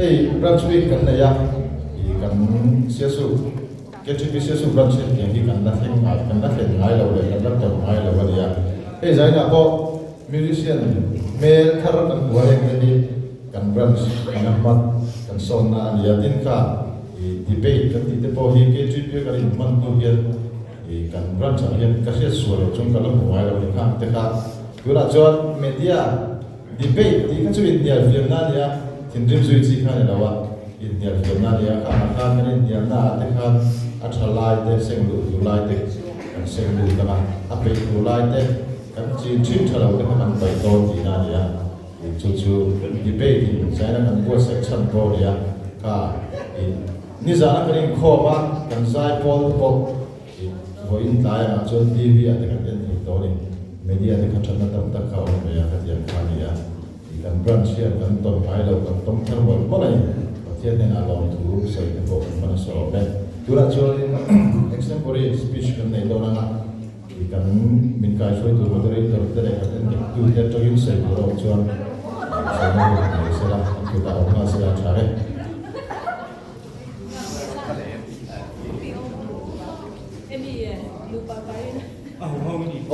Hei Branch Week kan nei a, ih kan Siasuk, KTP Siasuk Branch hian tiang hi kan la thleng ngai, kan la thlen ngai lo leh kan la tawn ngai lo a ni a. Hei zainah pawh musician hmel thar kan hmu a, heng te hi kan branch kan a hmat kan sawnna a ni a. Tin kha ih debate kan tih te pawh hi KTP a kan inhman hnu hian ih kan branch ah hian ka hriat sual loh chuan ka la hmu ngai lo a ni. Khang te kha tunah chuan media Debate tih kha chu inhnial fiamna a ni a, thinrim zui chi kha a ni lo a, inhnial fiamna a ni a, khangah khan kan inhnialna ah te khan a tha lai te, seng luh tur lai te kan seng lut ang a, a peih tur lai te kan chin thin tha lo te kha kan paih dawn tihna a ni a, ih chu chu debate in China kan buatsaih chhan pawh a ni a, kha ih nizana kan inkhawm a, kan zai pawl te pawh Ih, vawiin tlai angah chuan TV ah te kan en thei tawh a ni. Media te kha thatna tam tak kha a awm ve a, khatiang kha a ni a. Ih, kan branch hian kan tawn ngai lo, kan tawng thar mawlh mawlh a ni. Pathian hnenah lawmthu sawi te pawh kan hman a sawi awm e. Tunah chuanin extempore speech kan nei dawn ang a, ih, kan min kaihruai tur moderator te leh kan en dik tu te atangin sawi tur a awm chuan sawina hun nei sela, an kutah awm nghal sela a tha e.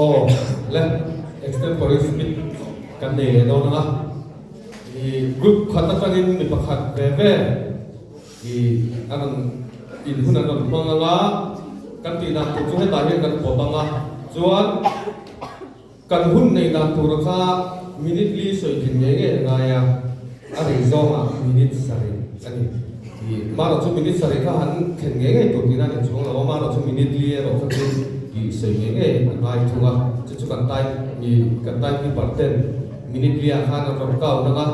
Aw le extempore speech kan nei leh dawn ang a, i group khat atangin mi pakhat ve ve i a rawn in hun an rawn hmang ang a, kan tih dan tur chu hetah hian kan pawt ang a, chuan kan hun nei dan tura kha minute li sawi thin ngei ngei a ngai a, a rei zawngah minute sarih a ni. I marawh chu minute sarih kha han thlen ngei ngei tur tihna a ni chuang lo a, marawh chu minute li erawh kha chu i sawi ngei ngei a ngai thung a, chu chu kan time i kan time keeper ten minute li ah khan an rawn count ang a,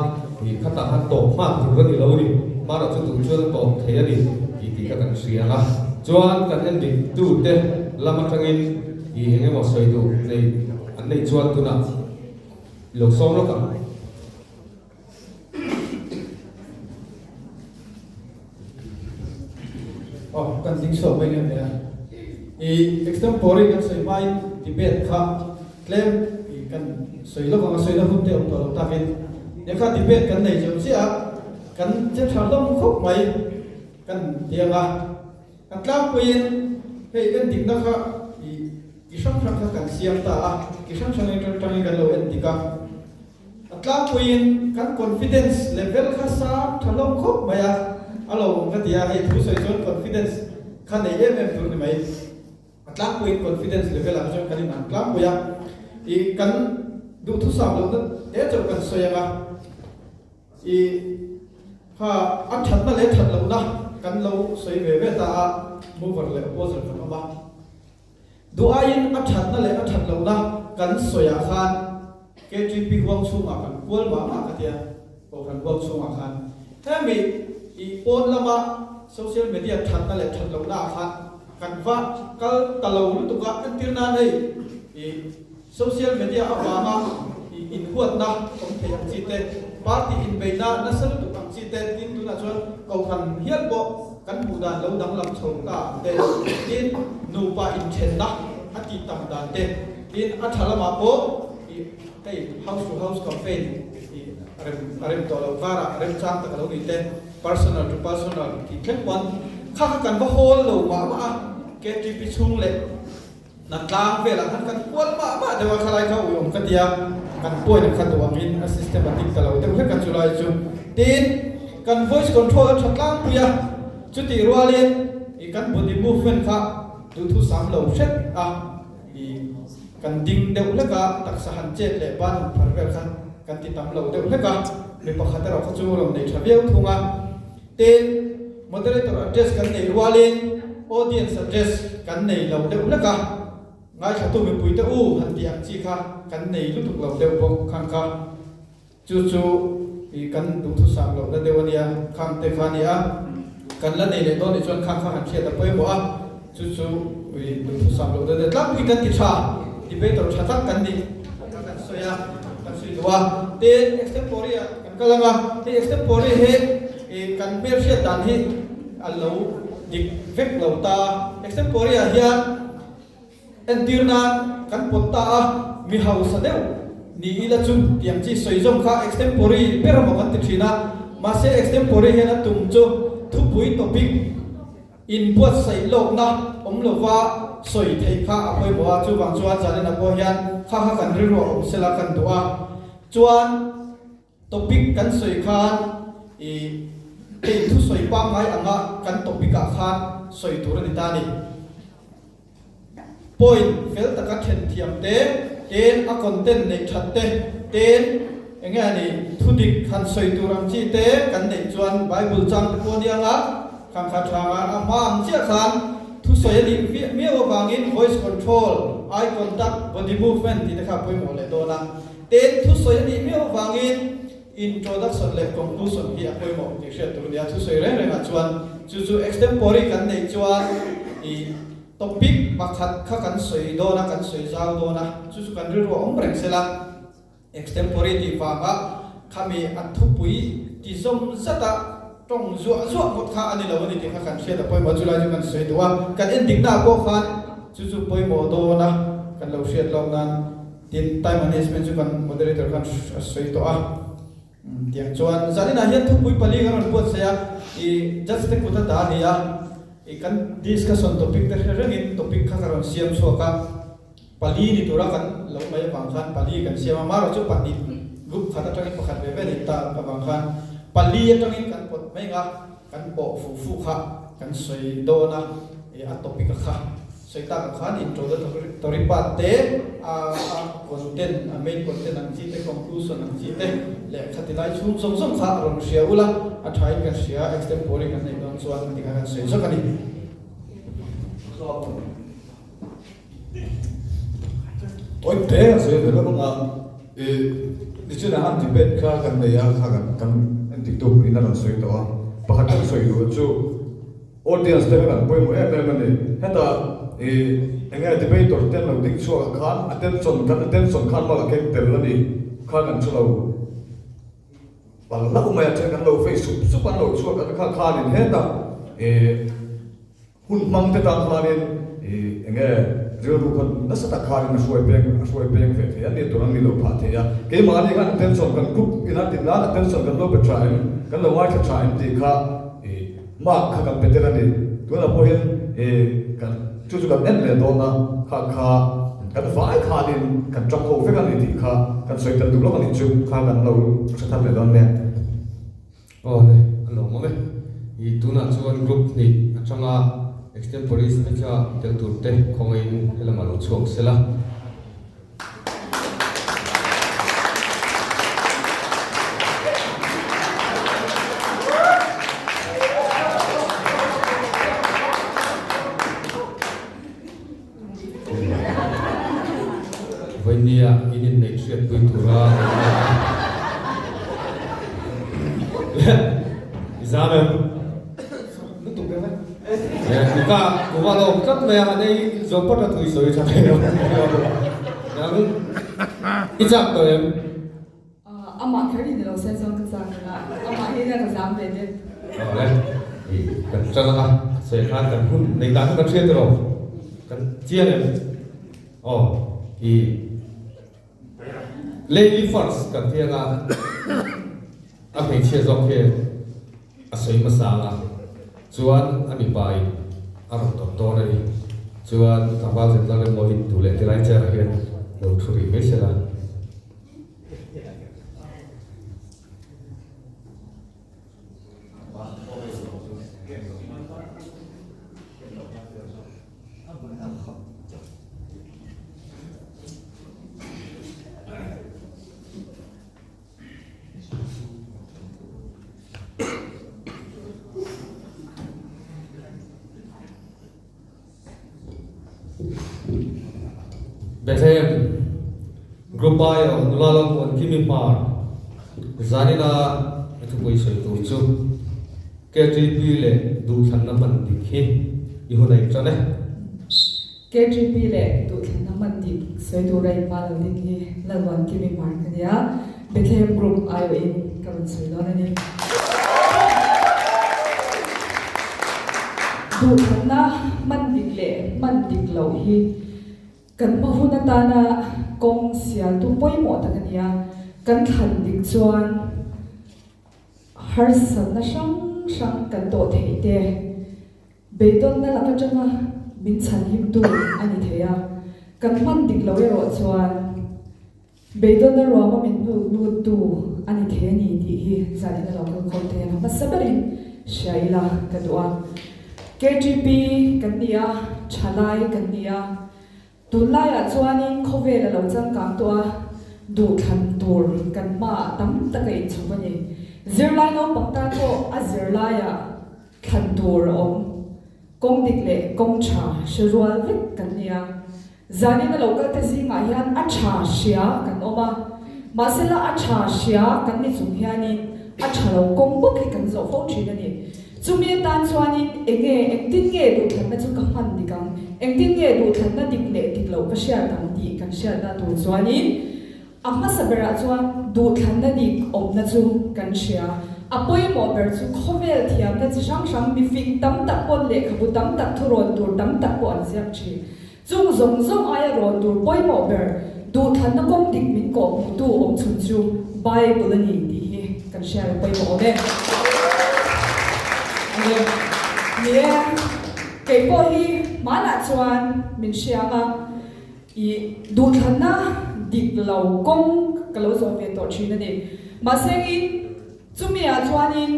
i khatah khan tawp hmak tur a ni lo a ni, marawh chu duh chuan a tawp thei a ni i tih kha kan hria ang a, chuan kan en dik tute lam atangin i eng emaw sawi duh nei an neih chuan tunah i lo sawm lawk ang. Aw kan ding chhuak mai ngem nia. I extempore kan sawi hmain debate kha tlem i kan sawi lawk ang a sawina hun te awm tawh lo takin nia kha debate kan nei zo chiah a kan che tha hlawm khawp mai kan ti ang a. A tlangpuiin hei endikna kha i ki hrang hrang kha kan siam ta a, ki hrang hrang atangin kan lo endik a. A tlangpuiin kan confidence level kha sang tha hlawm khawp mai a, a lo awm ka ti a, hei thu sawi chuan confidence kha nei em em tur ni mai. A tlangpuiin confidence level ah chuan kan inang tlangpui a, i kan duhthusam lohna te chauh kan sawi ang a, i kha a thatna leh that lohna kan lo sawi ve ve ta a, mover leh opposer kan awm a. Duh aiin a thatna leh a that lohna kan sawiah khan KTP huang chhungah kan kual mah mah ka tia, Kohhran huang chhungah khan. Hemi i pawn lama social media thatna leh that lohna ah khan kan va kal ta lo lutuk a, entir nan hei i social media avanga i inhuatna awm thei ang chi te, party inbeihna nasa lutuk ang chi te, tin tunah chuan Kohhran hial pawh Kan hmuh dan lo danglam chho ta ang te, tin nupa inthenna a tih tam dan te, tin a tha lamah pawh i hei house to house campaign i rem a rem tawh lo karah remchang tak a lo ni te, personal to personal tih thleng pawn kha kha kan va hawl lo mah mah a, KTP chhung leh Hnatlang velah khan kan kual mah mah deuh a, khalai kha uiawm ka tia, kan point kha duh angin a systematic ta lo deuh hlek a chulai chu. Tin, kan voice control a tha tlangpui a, chutih rualin i kan body movement kha duhthusam lo hret a, i kan ding deuh hlek a, taksa han chet leh ban han phar vel kha kan ti tam lo deuh hlek a, mi pakhat erawh kha chu rawn nei tha viau thung a. Tin, moderator address kan nei rualin audience address kan nei lo deuh hlek a, ngaithlatu mipuite u han tih ang chi kha kan nei lutuk lo deuh bawk khang kha. Chu chu i kan duhthusam lohna deuh a nia, khang te kha a ni a, kan la nei leh dawn nih chuan khang kha han hriat a pawimawh a, chu chu i duhthusam lohna deuh tlangpui kan ti tha, debater tha tak kan nih kha kan sawi a, kan sawi duh a. Tin, extempore ah kan kal ang a, hei extempore hi I kan hmelhriat dan hi a lo dik vek lo ta. Extempore ah hian entir nan kan pawt ta a, mi hausa deuh ni ila chu tiang chi sawi zawng kha extempore ber amaw kan ti thin a. Mahse extempore hian a tum chu thupui topic inbuatsaih lawkna awm lova sawi theih kha a pawimawh a, chuvang chuan Zalena pawh hian kha kha kan rilru a awm sela kan duh a. Chuan topic kan sawi khan i hei thusawi pangngai anga kan topic ah khan sawi tur a ni ta a ni. Point fel taka then thiam te, ten a content neih that te, ten enge a nih thudik han sawi tur ang chi te kan neih chuan Bible chang te pawh nia nga khang kha tha nga a hma ang chiah khan thusawi a nih viah miau avangin voice control, eye contact, body movement tih te kha a pawimawh leh dawn a. Ten thusawi a nih miau avangin introduction leh conclusion hi a pawimawh tih hriat tur a nia. Thusawi reng rengah chuan chu chu extempore kan neih chuan ih topic pakhat kha kan sawi dawn a, kan sawi zau dawn a, chu chu kan rilru a awm reng sela. Extempore tih vanga khami a thupui ti zawm zata tawng zuah zuah ngawt kha a ni lo a ni tih kha kan hriat a pawimawh a, chulai chu kan sawi duh a. Kan endiknaah pawh khan chu chu pawimawh dawn a kan lo hriat lawk nan. Tin, time management chu kan moderator khan a sawi tawh a. Tiang chuan zaninah hian thupui pali kan rawn buatsaih a, i judge te kut a dah a ni a, i kan discussion topic te hre rengin topic kha ka rawn siam chhuak a, pali ni tura kan lo mai avang khan pali kan siam a, marawh chu pahnih group khat atangin pakhat ve ve ni ta avang khan pali atangin kan pawt mai ang a, kan pawh fuh fuh kha kan sawi dawn a, i a topic a kha. Sawi tak ang khan introductory part te, a content, a main content ang chi te, conclusion ang chi te leh khati lai chhung zawng zawng kha a rawn hria ula, a thain kan hria, extempore kan neih dawn chuan ti kha kan sawi zawk a ni. Tawi te a sawi ve lawk ang a, i nichina han debate kha kan nei a, kha kan endik tu in a rawn sawi tawh a, pakhat kan sawi duh chu, Audience te khan an pawimawh em em a ni. Hetah i eng nge debater te an lo ding chhuak ah khan attention kan attention khan mal a keng tel a ni kha kan hre lo. Pal hlauh mai a then kan lo vei sup sup an lo chhuak a kha khanin hetah i hun hmang te tan khanin i eng nge rilru khan nasa tak khanin a hruai peng a hruai peng ve thei a ni tur an ni lo phah thei a. Keimahni khan attention kan group in a tin nan attention kan lo pe tha em kan lo ngaithla tha em tih kha i Mark kha kan pe tel a ni. Tunah pawh hian i kan chu chu kan en leh dawn a, kha kha kan vai khanin kan tang ho vek a ni tih kha kan sawi tel duh lawk a nih chu kha kan lo hre thar leh dawn nia. Aw le, a lawm awm e. I tunah chuan group hnih atanga extempore speech-a tel tur te khawngaihin helamah lo chhuak sela. Vawihnia in inneih hriatpui tura kan lak a. I zam em? Lutuk em e. Ka kuva lawm tlat mai a, nei zawng pawt a tui sawi tha thei lo. Nang i chak tawh em? Amah kher hi ni lo se chuan ka chak ang a, amah hi nia ka zam ve te. Awle, i kan ṭan ang a, sawi khan kan hun nei dan kha kan hriat rawh, kan chiang em? Aw, i lady first kan ti ang a, a hmeichhia zawk hian A sawi hmasa ang a, chuan a mipa in a rawn tawp dawn a ni. Chuan tlangval zet lang emaw in duh leh tilai chair ah hian lo thu rih mai sela. Bethlehem Group I aw nula lo muan Kimi Hmar zanina i thupui sawi tur chu KTP leh duhthlanna hman dik hi i hun a intan e. KTP leh duhthlanna hman dik sawi tura in hma lo ding hi Lalmuan Kimi Hmar ka nia, Bethlehem Group aiawhin ka rawn sawi dawn a ni. Duhthlanna hman dik leh hman dik loh hi kan hma hun atana kawng sialtu pawimawh tak a ni a, kan thlan dik chuan. Harsatna hrang hrang kan tawh theih te, beidawnna lak atanga min chhanhimtu a ni thei a, kan hman dik lo erawh chuan beidawnna ruama min hnuk luttu a ni thei a ni tih hi zanin a lo kal khawm thei a, hmasa berin hria ila ka duh a. KTP kan ni a, thalai kan ni a. Tunlaiah chuanin khawvel a lo changkang tawh a, duhthlan tur kan hmaah tam tak a inchhawp a ni. Zirlai naupang tan pawh a zirlaiah thlan tur a awm. Kawng dik leh kawng tha hre rual vek kan ni a. Zanin a lo kalte zingah hian a tha hria kan awm a, mahsela a tha hria kan ni chung hianin a tha lo kawng bawk hi kan zawh fo thin a ni. Chumi atan chuanin enge, engtin nge duhthlanna chu ka hman dik ang, engtin nge duhthlanna dik leh dik loh ka hriat ang tih kan hriatna tur chuanin a hmasa berah chuan duhthlanna dik awmna chu kan hria. A pawimawh ber chu khawvel thiamna chi hrang hrang mifing tam tak pawn lehkhabu tam tak thurawn tur tam tak pawh an ziak thin. Chung zawng zawng aia rawn tur pawimawh ber duhthlanna kawng dik min kawh hmuhtu awm chhun chu Bible a ni tih hi kan hria lo pawimawh awm e. Ni e, kei pawh hi hmanah chuan min hria ang a, i duhthlanna dik lo kawng ka lo zawh ve tawh thin a ni. Mahse in chumi-ah chuanin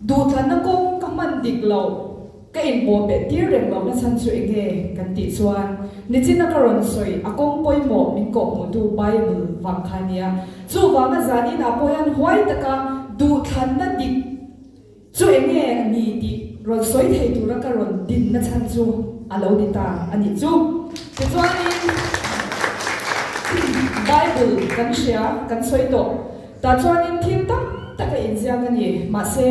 duhthlanna kawng ka hman dik loh, Ka inpawh beh tir reng lohna chhan chu enge kan tih chuan nichina ka rawn sawi a kawng pawimawh min kawhhmuhtu Bible vang kha a nia. Chuvanga zaninah pawh hian huai taka duhthlanna dik chu enge a ni tih rawn sawi thei tura ka rawn dinna chhan chu a lo ni ta a nih chu. Tichuanin Bible kan hria kan sawi tawh tah chuanin thil tam tak a inziak a ni. Mahse.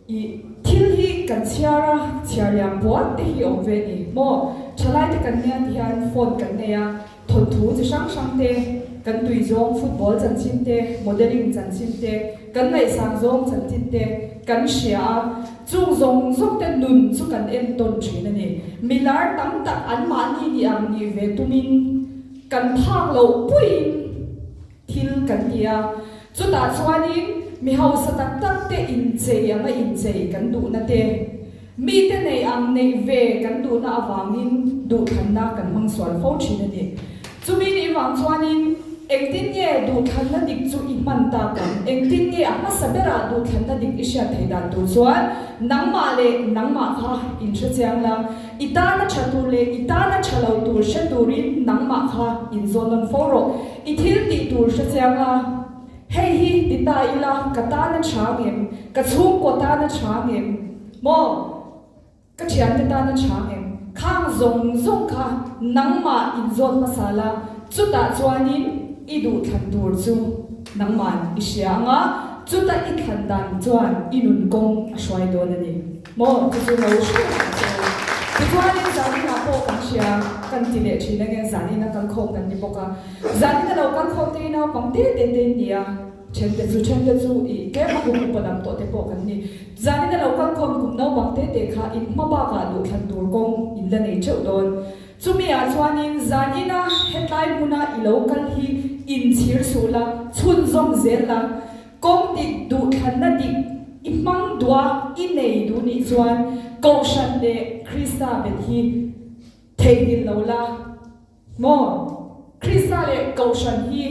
I thil hi kan chhiar a, chhiar liam puat te hi awm ve ni maw? Thalai te kan nia ti hian phone kan nei a, thawnthu chi hrang hrang te, kan tui zawng football chanchin te, modelling chanchin te, kan ngaihsang zawng chanchin te kan hria a, chung zawng zawng te nun chu kan entawn thin a ni. Milar tam tak anmahni ni ang nih ve tumin kan phak loh puiin, Thil kan ti a, chutah chuanin mi hausa tak tak te inchei anga inchei kan duhna te, mite neih ang neih ve kan duhna avangin duhthlanna kan hmang sual fo thin a ni. Chumi nih vang chuanin engtin nge duhthlanna dik chu i hman tak ang? Engtin nge a hmasa berah duhthlanna dik i hriat theih dan tur chuan nangmah leh nangmah kha inhrechiang la, I tana tha tur leh i tana tha lo tur hre turin nangmah kha inzawn nawn fo rawh. I thil tih tur hre chiang a, hei hi ti ta ila ka tana tha ngem, ka chhungkaw tana tha ngem maw, ka thiante tana tha ngem, khang zawng zawng kha nangmah inzawn hmasa la, chutah chuanin i duhthlan tur chu nangmah i hria ang a, chuta i thlan dan chuan i nun kawng a hruai dawn a ni. Maw chu chu lo hriat ang che u. Tichuanin zaninah pawh kan hria kan ti leh thin ange zanina kalkhawm kan ni bawk a. Zanina lo kalkhawm te hi naupang te te te in ni a, then te chu then te chu ih tlem a kum upa lam tawh te pawh kan ni. Zanina lo kalkhawm kum naupang te te kha in hma bakah luhthlan tur kawng in la nei teuh dawn. Chumi ah chuanin zanina hetlai hmuna i lo kal hi inchhir suh la, chhunzawm zel la. Kawng dik duhthlanna dik i hmang duh a, i nei duh nih chuan Kohhran leh Krista bet hi theihnghilh lo la maw? Krista leh Kohhran hi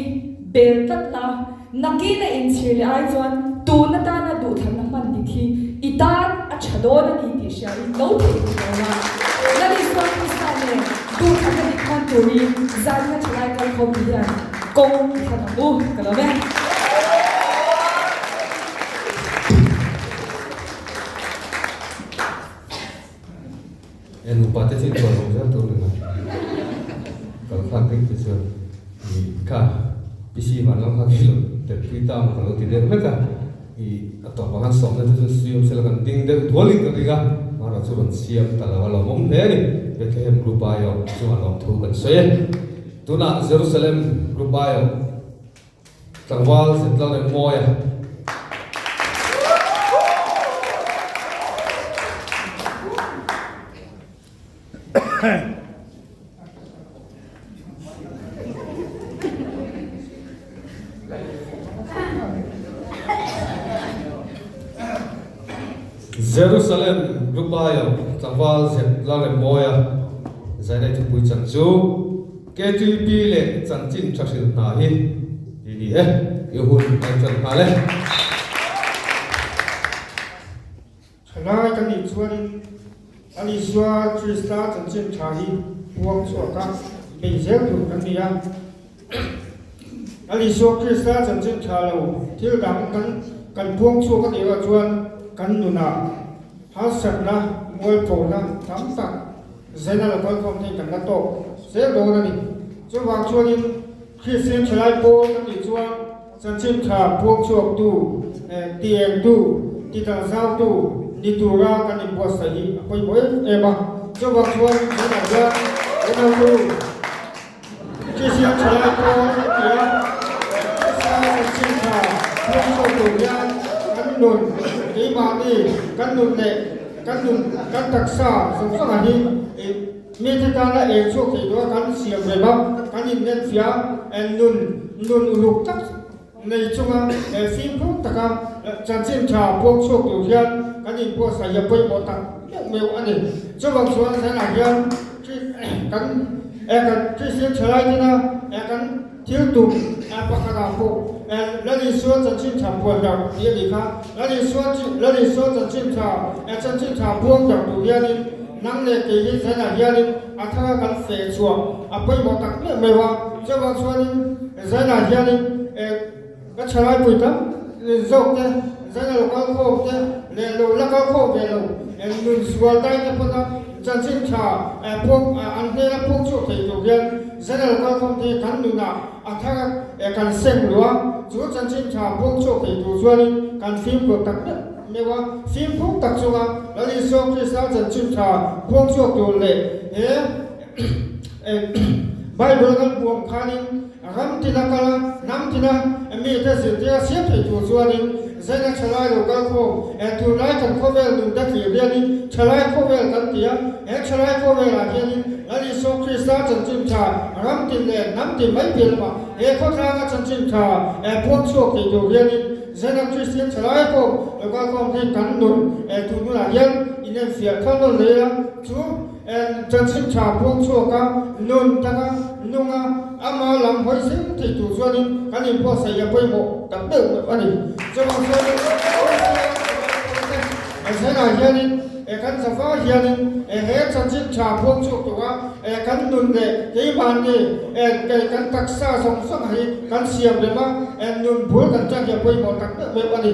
bel tlat la, nakina inchhir leh ai chuan tun atana duhthlanna hman dik hi i tan a tha dawn a ni tih hria in lo theihnghilh lo la. Lal Isua Krista nen duhthlanna dik hman turin zanna thalai kalkhawm te hian Kawng thlan ang u ka lo e. E nupa te chu intuar zawng zel tur ni mai. Kal khan ring te chuan i kha PC van lam kha khi lo telpui ta maw ka lo ti deuh hlek a. I a tawpah khan sawmna te chu siam sela kan ding deuh dualin ka ring a, mahra chu rawn siam ta lo a lawmawm hle a ni. Bethlehem Group aiawh chungah lawmthu kan sawi e. Tunah Jerusalem Group aiawh tlangval Zetla leh Mawia. Jerusalem Rupaia tlangval zet Lalremmawia zainei thupui chan chu KTP leh chanchin tha hrilh hna hi ti ni e, i hun kan chan nghal e. Thalai kan nih chuanin a Isua Krista chanchin tha hi puang chhuak a bei zel tur kan ni a. A Isua Krista chanchin tha lo thil dang kan kan puang chhuak a nih erawh chuan kan nunah harsatna, mualphona tam tak zena lo kalkhawm thei kan la tawk zel dawn a ni. Chuvang chuanin Kristian thalai pawl kan nih chuan Chanchin tha puak chhuaktu, tiengtu, titangzautu ni tura kan inbuatsaih hi a pawimawh em em a. Chuvang chuan tunah hian unautu Kristian thalai pawl an ti a, Krista chanchin tha puak chhuak tur hian kan nun, keimahni kan nun leh kan nun kan taksa zawng zawngah hi Mite tana eng chhuak thei tura kan siam rem a, kan innenfiah a, nun nun uluk tak nei chunga fimkhur taka chanchin tha puak chhuak tur hian kan inbuatsaih a pawimawh tak meuh meuh a ni. Chuvang chuan zanah hian kan kan Kristian thalai tena kan thil tum pakhatah pawh Lal Isua chanchin tha puan darh tih a nih kha. Lal Isua Lal Isua chanchin tha chanchin tha puang darh tur hianin nang leh kei hi zanah hianin a thanga kan feh chhuah a pawimawh tak meuh meuh a. Chuvang chuanin zanah hianin ka thalai pui tam zawk te, zana lo kal khawm te leh lo la kal khawm ve lo nun sual dai te pawna chanchin tha puak an hnena puak chhuak thei tur hian zana lo kal khawm te kan nunah a thar kan seng luh a, chu chanchin tha puak chhuak thei tur chuanin kan fimkhur tak meuh meuh a, fimkhur tak chunga Lal Isua Krista chanchin tha puak chhuak tur leh he Bible kan puam khanin Ram tina kal a, hnam tina mite zirtir a siam thei tur chuanin zaina thalai lo kal khawm tunlai kan khawvel nun te thlir hianin thalai khawvel kan ti a, he thalai khawvelah hianin Lal Isua Krista chanchin tha ram tin leh hnam tin mai piah lamah he khawtlanga chanchin tha puang chhuak thei tur hianin zaina Kristian thalai khawm lo kal khawm hi kan nun tun hunah hian inenfiah thar nawn leh ila chu Chanchin tha puang chhuak a, nun taka nung a, ama lam hawi zel thei tur chuanin kan inbuatsaih a pawimawh tak deuh deuh a ni. Chuvang chuanin Israel hianin kan zava hianin he chanchin tha puang chhuak tura kan nun leh keimahni kan taksa zawng zawng hi kan siam rem a, nun bul kan tan hi a pawimawh tak deuh deuh a ni.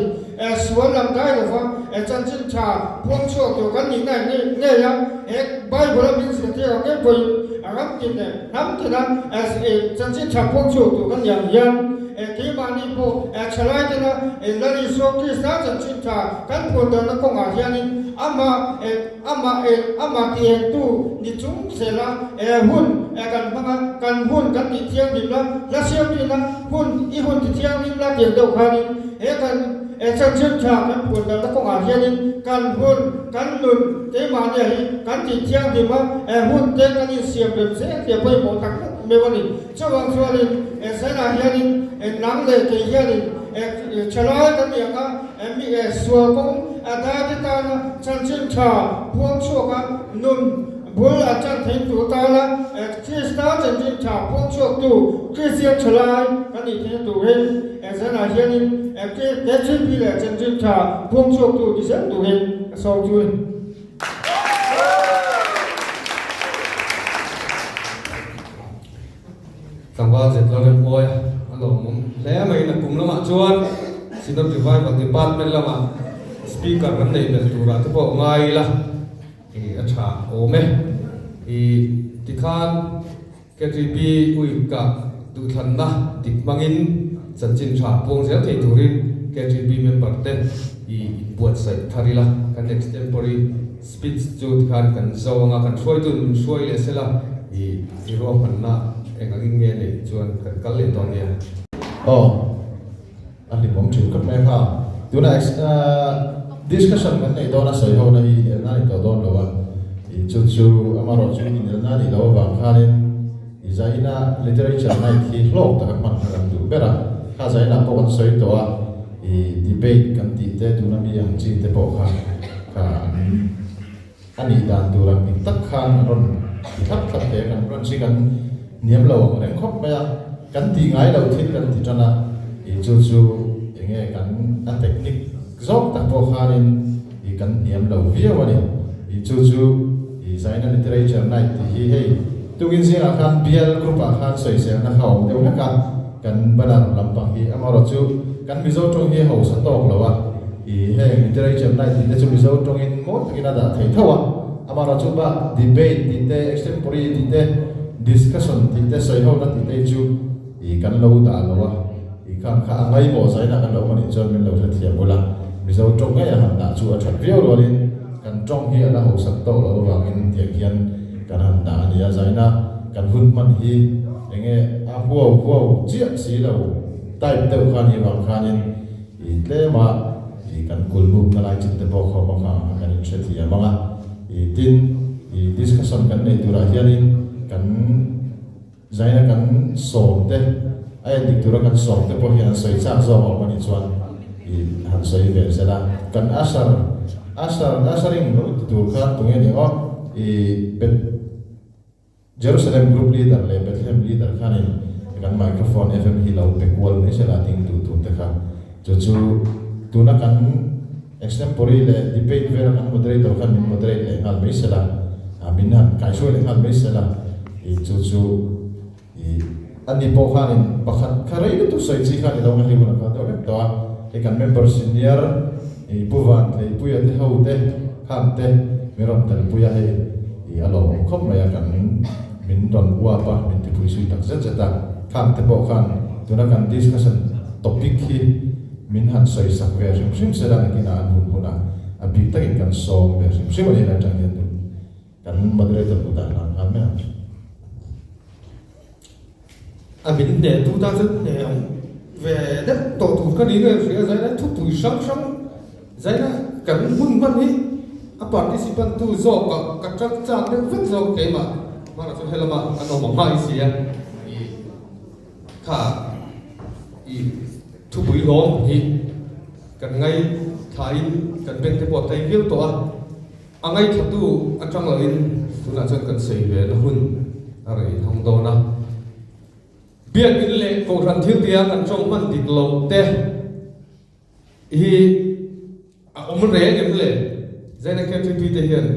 Sual lam dai lova chanchin tha puang chhuak tur kan nihna hi ngei a, he Bible a min zirtir ang ngei pawhin ram tin leh hnam tina chanchin tha puang chhuak tur kan nih ang hian keimahni pawh thalai tena Lal Isua Krista chanchin tha kan puan darhna kawngah hianin amah amah amah tiengtu ni chung zela hun kan hmang a, kan hun kan tih thianghlim la, hla siamtuina hun i hun ti thianghlim la tiang deuh khanin He kan chanchin tha kan puan danna kawngah hianin kan hun, kan nun keimahnia hi kan tih thianghlim a, hun te kan insiam rem zel tih a pawimawh tak meuh meuh a ni. Chuvang chuanin zanah hianin nang leh kei hianin thalai kan nih ang a, mi sual kawng a daite tana chanchin tha puang chhuak a, nun Bul a chan theih tur tana Krista chanchin tha puang chhuaktu Kristian thalai kan nih theihna turin zanah hianin KTP leh chanchin tha puang chhuaktu ni zel turin ka sawm chu a ni. Tlangval zet lo rem mawi a, a lawmawm hle mai. Nakum lamah chuan Synod Revival Department lamah Speaker kan neih belh turah te pawh ngai ila. I a tha awm e. I tikhan KTP uika duhthlanna dik hmangin chanchin tha puang zel thei turin KTP member te i inbuatsaih thar ila, kan extempore speech chu tikhan kan zo anga kan hruaitu min hruai leh sela i i ruahmanna eng angin nge neih chuan kan kal leh dawn nia. Aw. A hlimawm thin khawp mai a kha. Tuna discussion kan neih dawn a sawi ho na hi inelna a ni tawh dawn lo a, ih chu chu amarawh chu inelna a nih loh avang khanin i zaina literature night hi hlawk taka hman kha kan duh ber a, kha zainah pawh kan sawi tawh a, ih debate kan tih te tuna mi ang chi te pawh kha. Kha an a nih dan tur ang dik tak khan an rawn ti thlap thlap hle a, kan branch hi kan hniam lo ang reng khawp mai a, kan tih ngai lo thil kan ti tan a, ih chu chu eng nge kan a technique zawk tak pawh khanin ih kan hniam lo viau a ni, ih chu chu ih Zaina Literature Night tih hi hei tukin zingah khan bial group ah khan sawiselna kha a awm deuh hlek a, kan banner lampang hi amaherawhchu kan Mizo tawng hi a hausa tawk lo a. I heng literature night tih te chu Mizo tawngin mawi takin a dah thei tho a, amaherawhchu chu bak debate tih te, extempore tih te, discussion tih te, sawihona tih te hi chu i kan lo dah lo a, i khang kha a ngaimawh zaina kan lo hman ih chuan min lo hrethiam ula, Mizo tawng ngei a han dah chu a that viau rualin kan tawng hi a la hausak tawh loh avangin tiang hian kan han dah a ni a, zaina kan hun hman hi enge a huau huau chiah si lo type deuh kha a nih avang khanin. I tlema i kan kulmuk na lai chin te pawh khawm a kha kan in hre thiam ang a, i tin i discussion kan nei turah hianin kan zaina kan sawm te a endik tura kan sawm te pawh hian an sawi chak zawk awm a nih chuan i han sawi ve zel a, kan usher usher ushering lo ti tur khan tunge ni aw i bet Jerusalem Group Leader leh Bethlehem Leader khanin kan microphone FM hi lo pe kual mai sela ding duh tur te kha. Chu chu tuna kan extempore leh debate vela kan moderator khan min moderate leh nghal mai sela, min han kaihruai leh nghal mai sela i chu chu i ani pawh khanin pakhat kha rei lutuk sawi chi khan i lo ngahi hun a kal deuh vek tawh a. Hei kan member senior i Pu Vanthleipuia te ho te khan te min rawn telpui a hei. I a lawmawm khawp mai a, kan min rawn uap a, min tipui zui tak zet zet a. Khang te pawh khan tuna kan discussion topic hi min han sawi sak ve hrim hrim sela nakinah an hun hunah a bik takin kan sawm ve hrim hrim a ni helai tang hian kan moderator kutah hlan nghal mai ang. A min hneh tu tan chuan hneh ang ve deuh tawh tur ka ni nge hria zaina thupui hrang hrang zaina kan hun hman hi a participant tu zawk ah ka tang chak deuh vek zawk keimah hmanah chuan helama an awm ang hmai si a i kha i thupui hlawm hi kan ngai thain kan beng te pawh a tlai viau tawh a. A ngaihthatu atang loin tunah chuan kan sawi ve na hun a rei thang dawn a. Biakinn leh Kohhran thiltia kan tawng hman dik loh te hi a awm reng em le? Zaina KTP te hian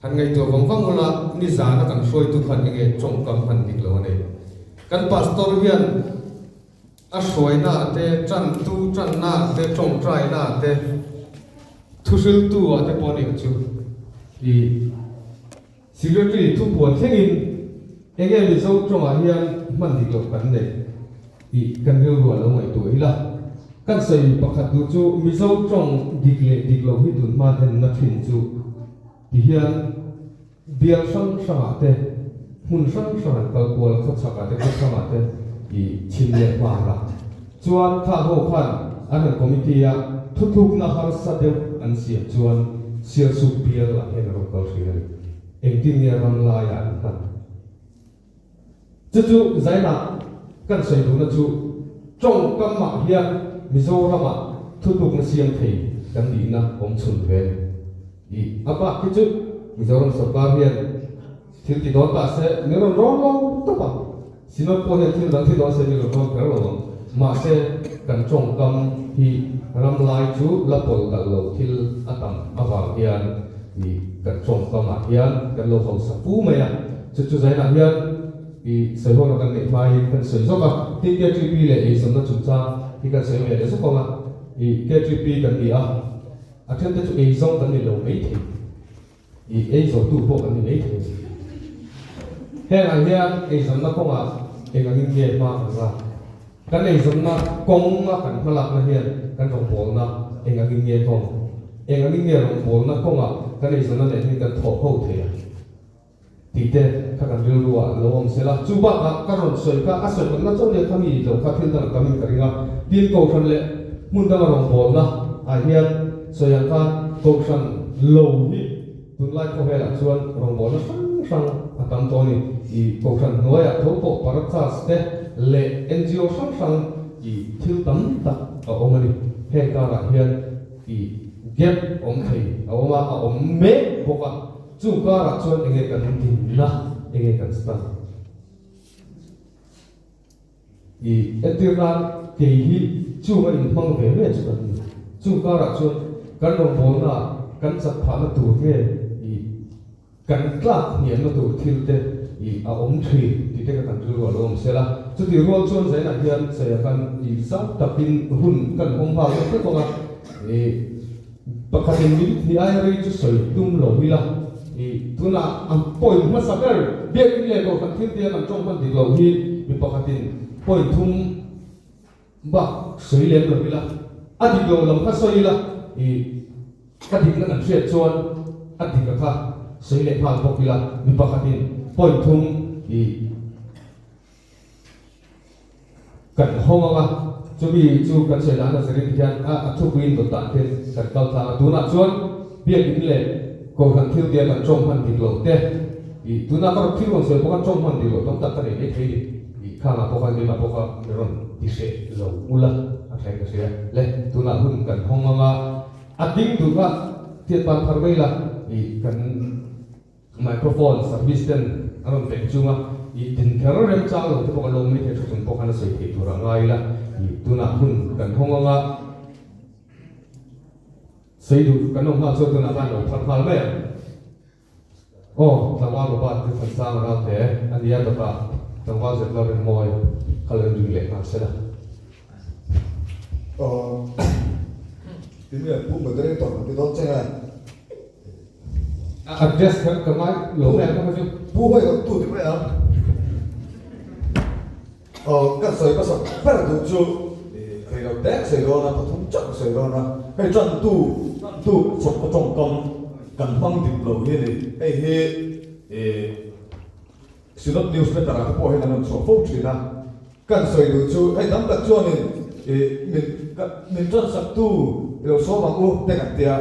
han ngaihtuah vang vang ula nizana kan hruaitu khan enge tawngkam hman dik lo a nei. Kan Pastor hian A hruaina te, tantu tanna te, tawngtaina te, thuhriltu ah te pawh a nih chu. I Secretary thupuan thlengin enge Mizo tawngah hian hman dik loh kan neih tih kan rilru a lo ngaihtuah ila. Kan sawi pakhat duh chu Mizo tawng dik leh dik loh hi tun hma thenna thin chu ti hian Bial hrang hrangah te, hmun hrang hrang an kal kual, khawchhakah te, khawchhangah te i chhim leh hmar a. Chuan kha ho khan an han committee a thutlukna harsa deuh an siam chuan Sialsuk bial ah hian a rawn kal thin a ni. Engtin nge ram laiah an hman? Chu chu Zaina kan sawi duhna chu tawngkamah hian Mizoramah thutlukna siam thei kan nihna awm chhun ve a ni. I a bak hi chu Mizoram sorkar hian thil ti dawn ta se min rawn rawn lo tawp ang. Synod pawh hian thil dang thi dawn se min rawn rawn kher lo ang. Mahse kan tawngkam hi ram lai chu la pawlh kalh lo thil a tam avang hian i kan tawngkamah hian kan lo hausa fu mai a. Chu chu zainah hian i sawihawnna kan neih hmain kan sawi zawk a, tin KTP leh eizawnna chungchang hi kan sawi ve leh zawk ang a, i KTP kan ni a, a thente chu eizawng kan ni lo maithei, i eizawtu pawh kan ni maithei. Hengah hian eizawnna kawngah eng angin nge hma kan lak? Kan eizawnna kawnga kan hmalakna hian kan rawngbawlna eng angin nge hlawm? Eng angin nge rawngbawlna kawngah kan eizawnna nen hian kan thawh ho thei a? Tih te kha kan rilru ah lo awm sela, chu bakah ka rawn sawi kha a sawi khatna chauh leh kha mi lo kha thil dang a tam in ka ring a, tin Kohhran leh hmun danga rawngbawlna ah hian sawi ang khan Kohhran lo hi tunlai khawvelah chuan rawngbawlna hrang hrang a tam tawh a ni. I Kohhran hnuaiah tho pawh Parachurch te leh NGO hrang hrang i thil tam tak a awm a ni. Heng karah hian i. Gap awm thei a awm a, a awm mek bawk a, chung karah chuan enge kan dinna, enge kan stand? I entir nan kei hi chung a inhmang ve ve chu kan ni. Chung karah chuan kan rawngbawlna ah kan chak phahna tur nge i kan tlak hniamna tur thil te i a awm thin tih te kha kan rilru a lo awm sel a. Chutih rual chuan zainah hian saia kan i zau takin hun kan hawng nghal deuh vek bawk a. I pakhatin minute hnih aia rei chu sawi tum lo ila i tunah a point hmasa ber biakin leh kohhran thil tia kan tawng hman dik loh hi mi pakhatin point thum bak sawi lem lo ila a dik loh lam kha sawi ila i a dikna kan hriat chuan a dik a kha sawi leh nghal bawk ila mi pakhatin point thum i Kan hawng ang a, chumi chu kan sawi dan a zirin hian a a thupuiin dawt dan te kan kal tlang a, tunah chuan biakin leh kohhran thil tia kan tawng hman dik loh te ih tunah ka rawn thil rawn sawi pawh khan tawng hman dik loh tam tak ka nei mai thei ni ih khangah pawh khan keimah pawh kha mi rawn ti hreh lo ula a tha in ka hria le tunah hun kan hawng ang a, a ding duh kha tiat pan thar mai la ih kan. Microphone service ten a rawn pek chunga i din kher remchang lo te pawh kan lo mai thei thu chung pawh khan a sawi theih tur a ngai ila i tunah hun kan hawng anga sawi duh kan awm nghal chuan tunah khan lo phar nghal mai ang. Aw tlangval Robert chu Thansang Ralte a nia dawtah tlangval zet lo reng mawi kha lo inring leh nghal se la. Aw tinge pu moderator ti dawn che nge. Address kher ka ngai lo mai ang ka chu. Pu hawi awm tu ti mai ang. Aw kan sawi hmasa ber duh chu rei lo tek sawi dawn a, pathum chauh sawi dawn a. Hei tan tu tan tu chawp tawngkam kan hmang dik lo hi a ni. Hei hi Synod newsletter ah te pawh hian an rawn chhuah fo thin a. Kan sawi duh chu hei tam tak chuanin ih min min ṭansak tu i lo sawm ang u te kan tia,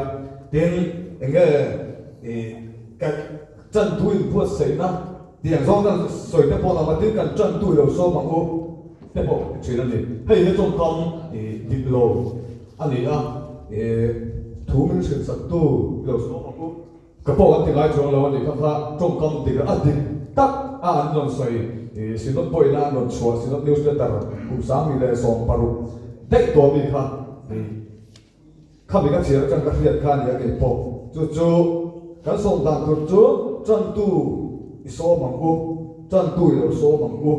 tin eng nge ih kan ṭan tu inbuatsaihna tih ang zawng kan sawi te pawh an awm a, tin kan ṭan tu i lo sawm ang u te pawh ti ṭhin a ni. Hei hi tawngkam ih dik lo a ni a, ih thu min hrilhsak tu i lo sawm ang u. Ka pawh an ti ngai chuang lo a nih kha kha tawngkam dik a dik tak a an rawn sawi i Synod pawhin a an rawn chhuah Synod newsletter kum 1016 daih tawh mi kha i khami ka chhiar atang ka hriat kha a ni a kei pawh chu chu kan sawm dan tur chu tantu i sawm ang u tantu i lo sawm ang u.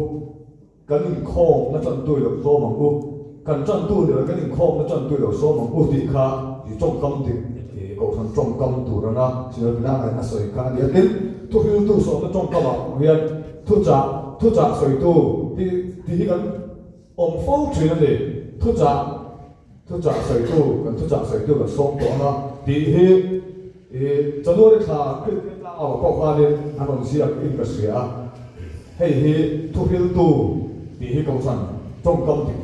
Kan inkhawmna ṭantu i lo sawm ang u, kan ṭantu ni lo kan inkhawmna ṭantu i lo sawm ang u tih kha i ṭawngkam dik i kohhran ṭawngkam tur anga Sinodina ngaihna sawi kha a ni a. Tin, thuhriltu sawmna ṭawngkamah pawh hian thuchah, thuchah sawitu tih tih hi kan awm fo ṭhin a ni. Thuchah, thuchah sawitu, kan thuchah sawitu kan sawm tawh anga tih hi i January thla Kristian tlangau pawh khanin an rawn ziak in ka hria a. Hei hi thuhriltu tih hi kohhran tawngkam dik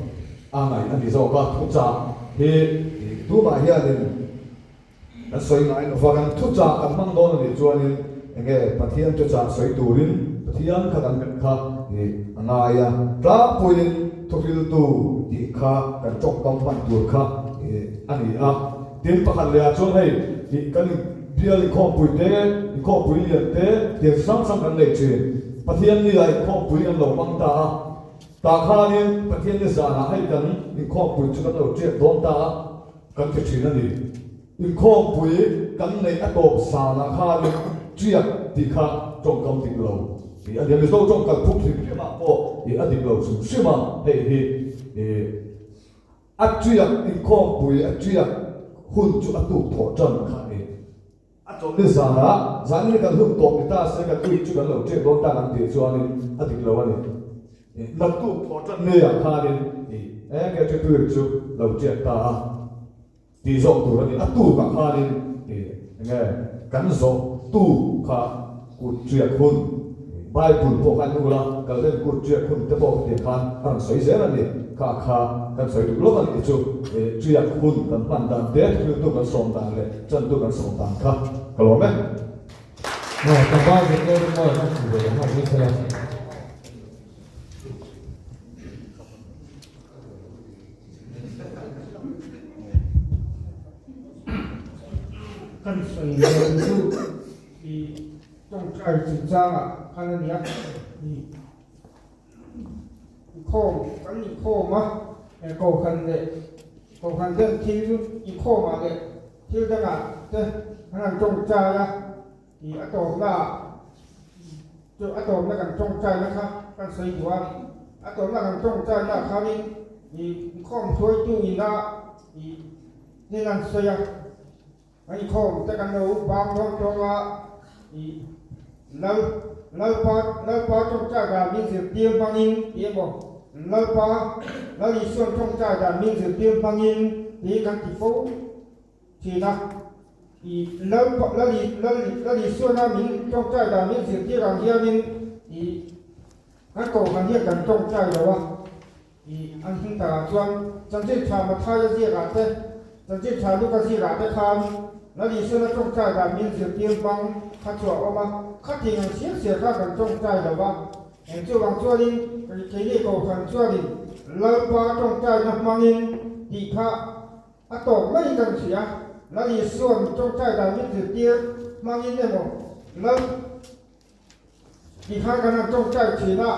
a ngaih a ni zawk a, thuchah hi tumah hianin kan sawi ngai lo va, kan thuchah kan hmang dawn a nih chuanin enge Pathian thuchah sawi turin Pathian kha kan belh kha a ngai a, tlangpuiin thuhriltu tih kha kan tawngkam hman tur kha a ni a. Tin, pakhat lehah chuan hei kan Bial inkhawmpui te, inkhawmpui lian te, tiang chi hrang hrang kan nei thin. Pathian ni ah inkhawmpui an lo hmang ta a, tah khanin Pathian ni zanah hei kan inkhawmpui chu kan lo tiak dawn ta a, kan ti thin a ni. Inkhawmpui kan neih a tawp zanah khanin tiak tih kha tawngkam dik lo tih a ni a, Mizo tawng kal phuk hrim hrim ah pawh ih a dik lo hrim hrim a, hei hi ih. A tiak inkhawmpui a tiak hun chu a tuk thawh tan kha a ni. A chawlh ni zanah, zanin kan hun tawp ni ta se kan ui chu kan lo tiak dawn ta kan tih chuanin a dik lo a ni. Naktuk thawh tan ngeiah khanin eng nge Tripuri chu lo tiak ta a tih zawk tur a ni. A tukah khanin eng nge kan zawh tuk kha kut tiak hun Bible pawh kha an ula, kallen kut tiak hun te pawh khatiang khan a rawn sawi zel a ni. Kha kha kan sawi duh lawk a nih chu tiak hun kan hman dan te, thiltu kan sawm dan leh chantu kan sawm dan kha ka lawm e. Aw, tlangval zirtir te mawi kha hmu ve leh nghal mai sela. Kan sawi lo chu i tawngtai chungchangah khan a nia. Inkhawm kan inkhawm a, kohhran leh kohhran ten thil inkhawmah leh thil dangah te an han tawngtai a, i a tawpnaah chu a tawpna kan tawngtaina kha kan sawi duh a, a tawpna kan tawngtainaah khanin i inkhawm hruaitu ina i hnen an sawi a. An inkhawm te kan lo bang dawn tawng a, i Lal, Lalpa, Lalpa tawngtai dan min zirtir hmangin ti emaw, Lalpa, Lal Isuan tawngtai dan min zirtir hmangin ti kan ti fo thin a. I Lalpa, Lal, Lal, Lal Isuana min tawngtai dan min zirtir ang hianin i kan kohhran hian kan tawngtai lo a. I an hming takah chuan Chanchin Tha Mathaia ziakah te, Chanchin Tha Luka ziakah te khan Lal Isuana tawngtai dan min zirtir hmang kha chu a awm a, khatin ang siam siam kha kan tawngtai lo va. Eng chuvang chuanin keini Kohhran chuanin Lalpa tawngtaina hmangin tih kha a tawk mai kan hria. Lal Isuan tawngtai dan min zirtir hmangin emaw Lal Tikhan kan han tawngtai thin a,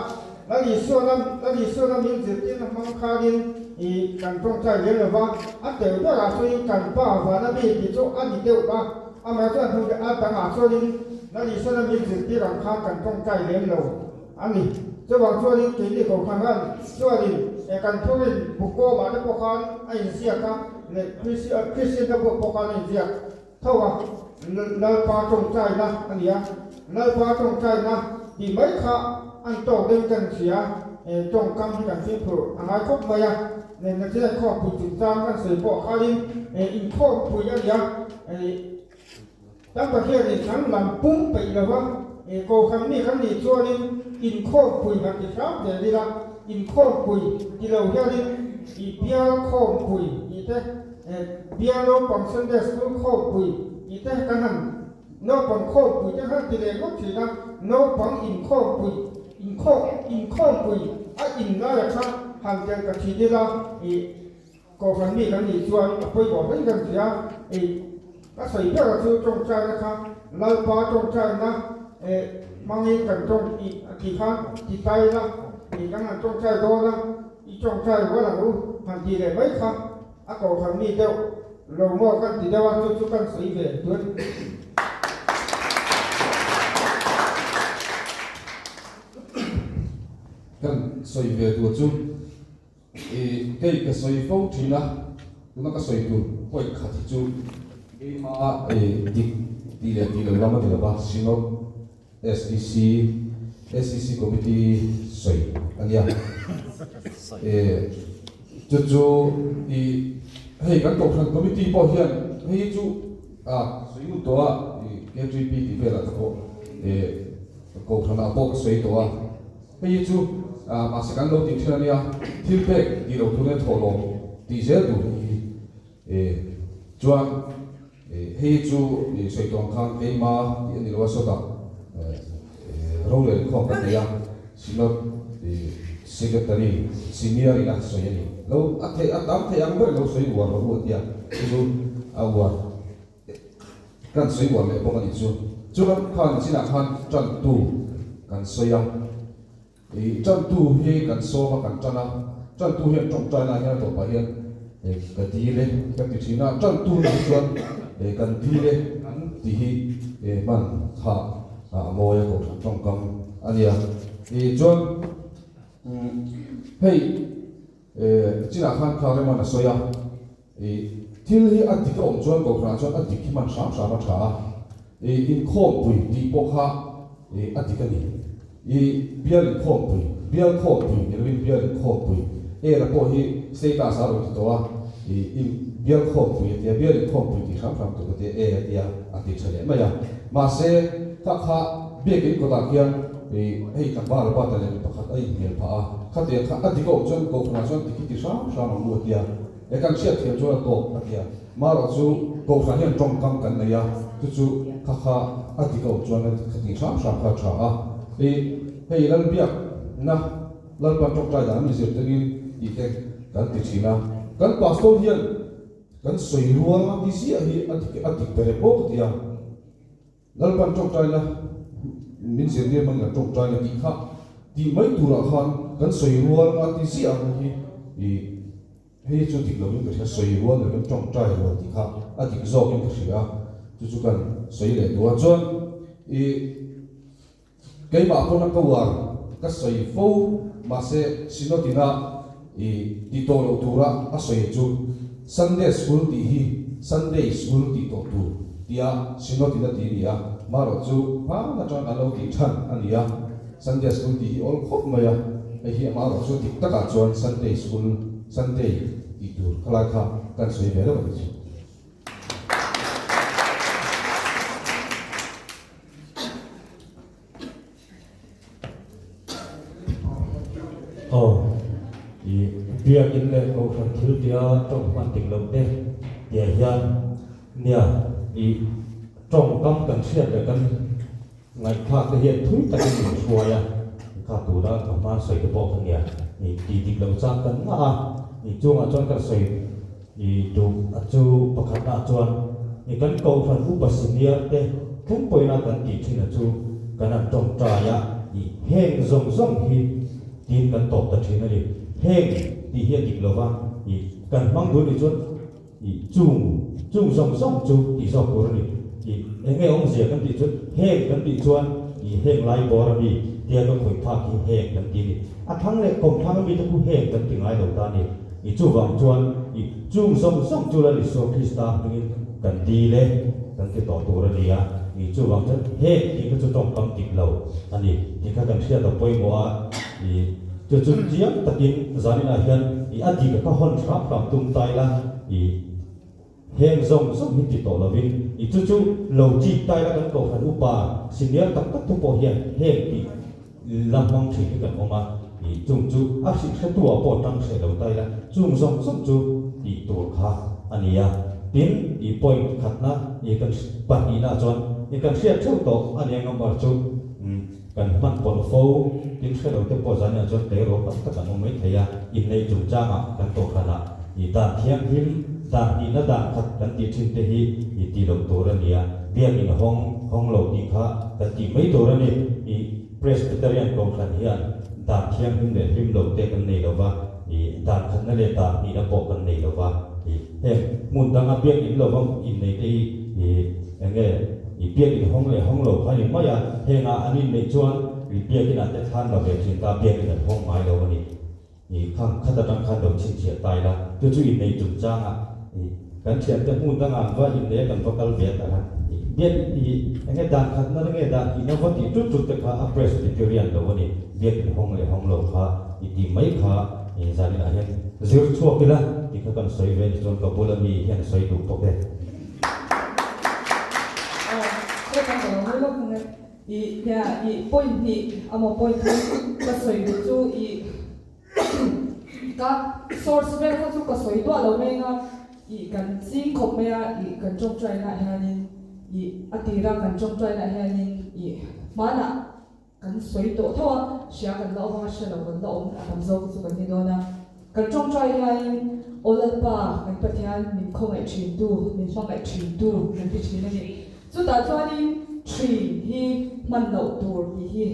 Lal Isuana Lal Isuana min zirtirna hmang khanin i kan tawngtai lem lo va, a tel berah chuanin kan pa vana mi tih chu a ni deuh a, amah chuan hnu a dangah chuanin Lal Isuana min zirtir ang khan kan tawngtai lem lo a ni. Chuvang chuanin keini Kohhran han chuanin e kan thurin bukawmah te pawh khan a inziak a, leh Kristian te pawh khan a inziak. Tho a, Lalpa tawngtaina a ni a, Lalpa tawngtaina tih mai kha an tawk deuhin kan hria, tawngkam hi kan fimkhur a ngai khawp mai a, nena chian khawmpui chungchang kan sawi pawh khanin inkhawmpui a ni a, kan Pathianin kan lam pum peih lova Kohhran mi kan nih chuanin inkhawmpui han ti hram zel ila, inkhawmpui ti lo hianin bial khawmpui tih te, Bial naupang Sunday School khawmpui tih te kan han naupang khawmpui te han ti leh ngawt thin a, naupang inkhawmpui inkhawm inkhawmpui a in laia kha han tel ta thin ila ih Kohhran mi kan nih chuan a pawimawh hle kan hria ih ka sawi ber chu tawngtaina kha Lalpa tawngtaina eh hmangin kan tawng ih a tih khan ti ta ila ih kan han tawngtai dawn a i tawngtai rual ang u han tih leh mai kha A kohhran mi deuh lo maw kan ti deuh a, chu chu kan sawi ve tun. Kan sawi ve tur chu i kei ka sawi fo thin a, tuna ka sawi tur point khat hi chu keima i dik tih leh tih lo lam a ni lo va, Synod SEC SEC Committee sawi a nia. E chu chu i hei kan kohhran committee pawh hian hei chu a sawi ngut tawh a i KTP tih velah te pawh e kohhranah pawh ka sawi tawh a. Hei chu a mahse kan lo tih thin a nia thil pek tih lo tur nia thawhlawm tih zel tur hi e chuan Hei chu i sawi tawh ang khan keima tih a ni lo a, sawtah rorel khawm kan nei a, Synod Secretary Senior in a sawi a ni. Lo a theih a tam theih ang ber lo sawi uar rawh u a ti a, chu chu a uar kan sawi uar leh bawk a nih chu. Chuan khan chinah khan tantu kan sawi a. I tantu hi kan sawm a, kan tan a, tantu hian tawngtai lai hian a tawpah hian ka dil e kan ti thin a, tantu nih chuan kan dil e an ti hi hman kha a mawi a kohhran tawngkam a nia. I chuan hei chinah khan kha Reman a sawi a, i thil hi a dik a awm chuan kohhranah chuan a dik hi hman hram hram a tha a, i inkhawmpui tih pawh kha a dik a ni. I bial inkhawmpui, bial khawmpui ni lovin bial inkhawmpui ela pawh hi status a rawn ti tawh a, i in bial khawmpui a tia, bial inkhawmpui tih hram hram tur ka tia e a tia a ti tha leh mai a. Mahse, kha kha biakin kawtah khian i hei tlangval pa ta leh mi pakhat a inhmel phah a, khatiang kha a dik a awm chuan kohhranah chuan dik hi ti hram hram ang u a tia, e kan hriat thiam chuan a tawk a tia. Marawh chu kohhran hian tawngkam kan nei a, chu chu kha kha a dik a awm chuan ka tih hram hram kha a tha a. I hei Lalbiakna Lalpan tawngtai dan min zir tengin tih te kan ti thin a. Kan pastor hian. Kan sawi rual a ti ziah hi a dik a dik ber e pawh ka ti a. Lalpan tawngtaina min zirtir hmangin kan tawngtaina tih kha tih mai turah khan kan sawi rual a ti ziah ang hi ih hei chu dik lovin ka hria, sawi rual leh kan tawngtai rual tih kha a dik zawkin ka hria a, chu chu kan sawi leh duh a. Chuan ih. Keimah pawn a ko a, ka sawi fo, mahse Synod-ina i ti tawh loh tura a sawi chu Sunday School tih hi Sunday School tih tawh tur tia Synod-in a ti a ni a, marawh chu hma atang kan lo tih than a ni a, Sunday School tih hi awl khawp mai a, hei hi amarawh chu dik takah chuan Sunday School, Sunday tih tur khalai kha kan sawi ve lo a ni chu. Aw, i biakin leh kohhran thil tia tawng hman dik loh te tia hian nia i tawngkam kan hriat leh kan ngaihthlak te hian thui takin min hruai a, kha tuna ka hma sawi te pawh kha nia i tih dik loh chang kan ngah a, i chungah chuan kan sawi I duh a chu pakhatah chuan i kan kohhran upa senior te thleng pawhin a kan tih thin a chu kan han tawngtai a, i heng zawng zawng hi tiin kan tawp ta thin a ni. Heng tih hi a dik lova, i kan hmang duh nih chuan i chung chung zawng zawng chu tih zawk tur a ni. I eng nge awmzia kan tih chuan heng kan tih chuan i heng lai bawr a mi tia ka khawih phak hi heng kan ti a ni. A thlang leh kawm thlang a mi te khu heng kan ti ngai lo ta a ni. I chuvang chuan i chung zawng zawng chu Lal Isua Krista hmingin kan dil e, kan ti tawh tur a ni a. I chuvang chuan heng tih kha chu tawngkam dik lo a ni tih kha kan hriat a pawimawh a. I chu chu chiang takin zaninah hian i a dik a ka hawn hram hram tum ta ila i heng zawng zawng hi ti tawh lovin i chu chu lo chik ta ila kan kohhran upa senior tak tak te pawh hian heng tih La hmang thin hi kan awm a, ih chung chu a hrih hretu ah pawh tang hreh lo ta ila, chung zawng zawng chu tih tur kha a ni a. Tin, ih point khatna ih kan pahnihna ah chuan ih kan hriat theuh tawh a ni ang amar chu kan hman pawlh fo, tin hre lo te pawh zan ah chuan tleirawl tam tak an awm mai thei a, inneih chungchang ah kan tawhhran ah ih dan thianghlim, dan hnihna dan khat kan tih thin te hi ih tih loh tur a ni a, biakin hawng hawng lo tih kha kan tih mai tur a ni. Ih Presbyterian Kohhran hian dan thianghlim leh hlim lo te kan nei lo va, ih dan khatna leh dan hnihna pawh kan nei lo va, ih heng hmun danga biakin lo va innei te hi ih eng nge ih biakin hawng leh hawng lo kha a ni mai a, hengah an inneih chuan ih biakinah te thlan la ve thin ta, biakin an hawng ngai lo a ni. Ih khang khat atang khan lo chhinchhiah ta ila, chu chu inneih chungchangah ih kan thiante hmun dangah an va innei a kan va kal ve ta khan ih biak ih eng nge dan khatna nge dan hnihna va tih tut tut te kha a Presbyterian lo a ni, biak in hawng leh hawng lo kha i tih mai kha ih zaninah hian zir chhuak ila tih kha kan sawi ve ni chuan ka bula mi hian a sawi duh bawk e. Aw, hei kan ka lo ngawi lawk ang e. I nia i point hnih amaw point thum ka sawi duh chu i ka source vel kha chu ka sawi duah lo mai anga i kan ching khawp mai a i kan tawngtai naah hianin i a tira kan tawngtai naah hianin i hmanah kan sawi tawh tho a hria kan la awm anga hria lo kan la awm a tam zawk chu kan ni dawn a kan tawngtai hianin Aw Lalpa kan Pathian min khawngaih thin tu min hmangaih thin tu kan ti thin a ni. Chutah chuanin thin hi hman loh tur tih hi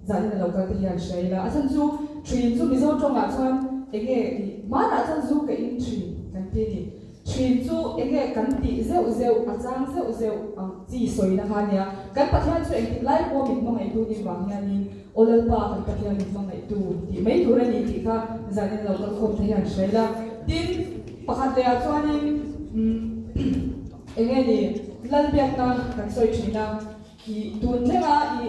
zanin a lo kal te hian hria ila. A chhan chu thin chu Mizo tawngah chuan enge tih hmanah chuan zu ka in thin kan ti a ni. Thin chu enge kan tih zeuh zeuh a chang zeuh zeuh ang chi sawina kha a nia. Kan Pathian chu engtik lai pawh min hmangaihtu nih vang hianin Aw Lalpa kan Pathian min hmangaihtu tih mai tur a ni tih kha zanin a lo kal khawm te hian hria ila. Tin, pakhat lehah chuanin umm. Enge ni Lalbiakna kan sawi thin a, i tun thlenga i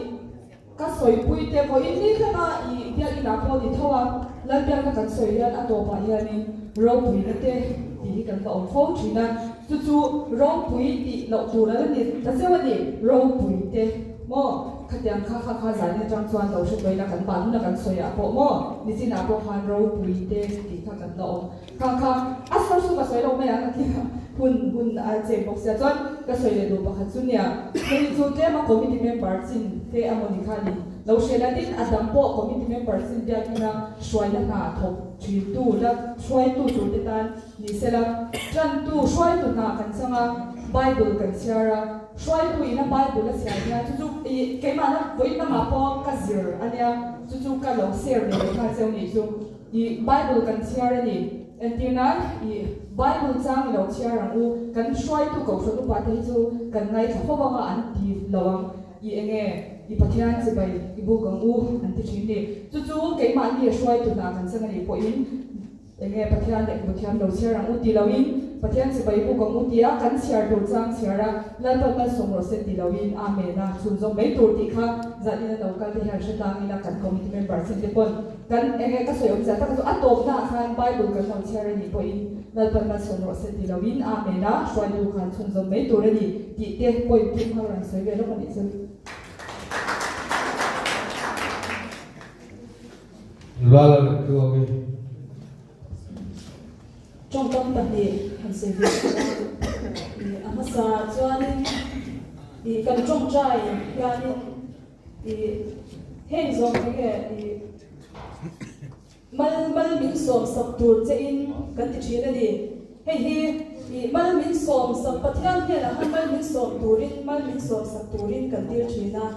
ka sawipui te vawiin ni thlenga i biakinah pawh ni tho a, Lalbiakna kan sawi hian a tawpah hianin ropuina te tih hi kan va awm fo thin a, chu chu ropui tih loh tur a la ni ta zeuh a ni, ropui te maw khatiang kha kha kha zan atang chuan lo hre tawih la kan ban huna kan sawiah pawh maw nichinah pawh khan ropui te tih kha kan la awm. Kha kha a sar chu ka sawi lo mai ang a ti a, hun hun a cheng bawk sia chuan ka sawi leh duh pakhat chu nia, hei chu tlema committee member chin te a mawni kha a ni. Lo hre la tin a dang pawh committee members in biakina hruaina hna thawk thintu la hruaitu turte tan ni sela tantu hruaitu hna kan chang a, Bible kan chhiar a, hruaitu ina Bible a chhiar hian chu chu ih keimahna vawiin lamah pawh ka zir a nia, chu chu ka lo share ve leh nghal cheu nih chu. Ih Bible kan chhiar a ni. Entir nan ih Bible chang i lo chhiar ang u, kan hruaitu kohhran upa te hi chu kan ngaithla fo anga an ti lo ang. I enge i Pathian chibai i buk ang u an ti thin ni. Chu chu keimahni a hruaitu hna kan chang a nih pawhin enge Pathian leh Pathian lo chhiar ang u ti loin Pathian chibai i buk ang u tia kan chhiar tur chang chhiar a, Lalpan malsawm rawh se ti loin Amen a chhunzawm mai tur tih kha zan ina lo kal te hian hre tlang ila kan committee member chin te pawn kan enge ka sawi awmzia tak chu a tawpnaah khan Bible kan lo chhiar a nih pawhin Lalpan malsawm rawh se ti loin Amen a hruaitu khan chhunzawm mai tur a ni. Tih te point thum kha rawn sawi ve lawk a nih chu. Lala leh Tluangi. Tawngkam pahnih han sawi ve tawh a, ih a hmasa chuanin ih kan tawngtai hianin ih heng zawng enge ih Mal mal min sawm sak tur che in kan ti thin a ni. Hei hi ih mal min sawm sak Pathian hnenah khan mal min sawm turin mal min sawm sak turin kan dil thin a.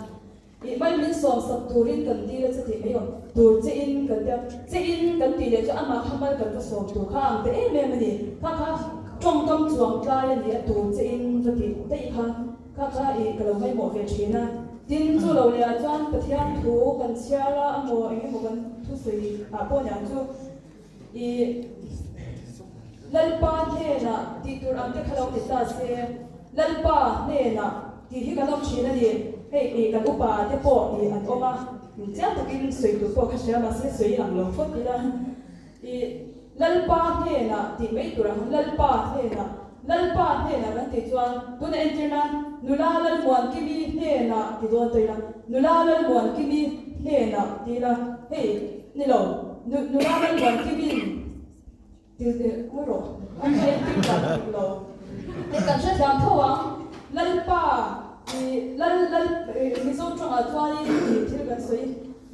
Ih mal min sawm sak turin kan dil a che tih mai awm tur che in kan tia che in kan tih leh chu amah kha mal kan va sawm tur kha ang ta em em a ni. Kha kha tawngkam chuang tlai a ni a tur che in va tih daih kha. Kha kha ih ka lo ngaihmawh ve thin a. Tin, chu lo leh ah chuan Pathian thu kan chhiar a, amaw eng emaw kan thusawi ah pawh niang chu ih Lalpa hnenah tih tur ang te kha lo ti ta se, Lalpa hnenah tih hi kan awm thin a ni. Hei ih kan upa te pawh ih an awm a, chiang takin sawi tur pawh kha hria mahse sawi ang lo phawt ila. I Lalpa hnenah tih mai tur ang, Lalpa hnenah, Lalpa hnenah kan tih chuan tuna entir nan Nula Lalmuankimi hnenah ti dawn ta ila, Nula Lalmuankimi hnenah ti ila, hei ni lo, Nu Nula Lalmuankimi'n ti ngawi rawh, a entir dan dik lo, hei kan hrethiam tho ang, Lalpa i Lal Lal Mizo tawngah chuanin tih thil kan sawi.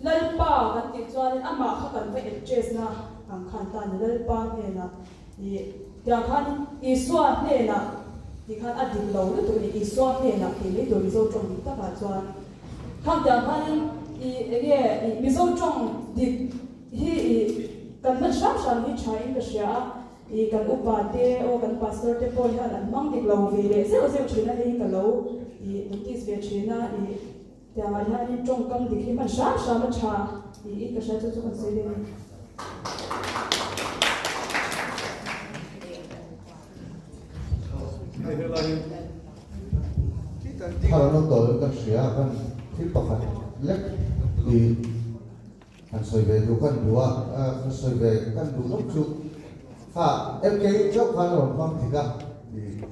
Lalpa kan tih chuanin amah kha kan va address na ang khan ta ni Lalpa hnenah ih tiang khan Isua hnenah tih khan a dik lo lutuk a ni Isua hnenah tih mai tur Mizo tawng dik takah chuan khang tiang khanin ih enge ih Mizo tawng dik hi ih kan hman hram hram hi tha in ka hria a ih kan upa te aw kan pastor te pawh hian an hmang dik lo ve leh zeuh zeuh thin a hei hi ka lo ih notice ve thin a ih. Tiangah hianin tawngkam dik hi hman hram hram a tha tiin ka hria chu chu kan sawi ve a ni. Thar an awm tawh lo kan hria a, kan thil pakhat lek hi han sawi ve duh kan duh a, kan sawi ve kan duh lawk chu kha MK chauh khan a rawn hmang thik a,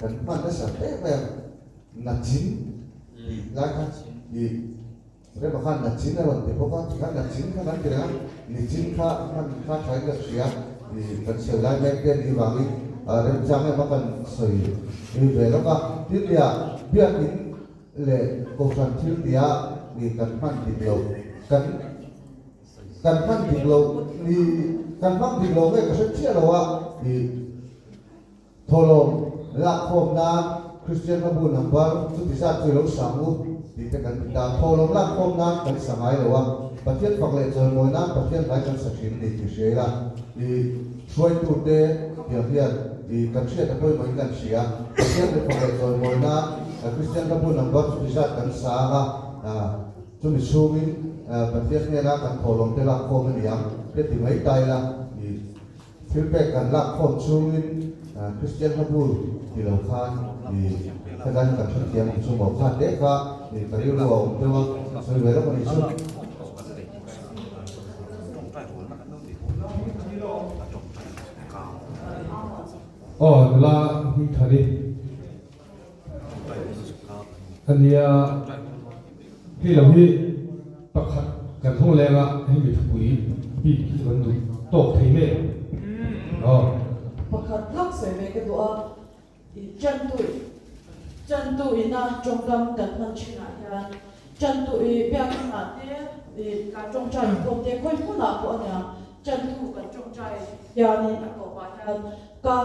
kan hman nasa em em. Nachin tih lai kha i rema khan Nachin a rawn ti bawk a, tikhan Nachin kha kan ti reng a, Nichin kha hman kha thain ka hria i kan sawi lai mek te a nih vangin remchang em a kan sawi ve lawk a. Tin nia biakin leh kohhran thil tia i kan hman dik lo kan kan hman dik lo ni kan hmang dik lo nge ka hre chiah lo a i. Thawhlawm lakkhawm nan Kristian hmabu number chuti zat chu i lo sang u tih te kan ti ta. Thawhlawm lakkhawm nan kan sa ngai lo a, Pathian fak leh chawimawi nan Pathian hlai kan sa thin a ni tih hria ila. I hruaitute tiang hian i kan hriat a pawimawhin kan hria. Pathian leh fak leh chawimawi nan Kristian hmabu number chuti zat kan sa ang a, chumi chhungin Pathian hnena kan thawhlawm te lakkhawm a ni ang te ti mai ta ila. I. Thil pek kan lak khawm chungin Kristian hlabu ti lo khan i helai hi kan hre thiam ang chu maw? Kha te kha i ka rilru a awm deuh a, sawi ve lawk a nih chu. Aw nula Hmingthari a nia, hei lo hi pakhat kan hawng leng a, hei mi thupui bik hi chu kan duh tawk thei mai ang. Aw. Pakhat lak sawi ve ka duh a, i Chantu Chantu ina tawngkam kan hman thinah hian Chantu i biakinn ah te. I tlai tawngtai inkhawm te khawi hmunah pawh a nia, Chantu kan tawngtai hianin a tawpah hian ka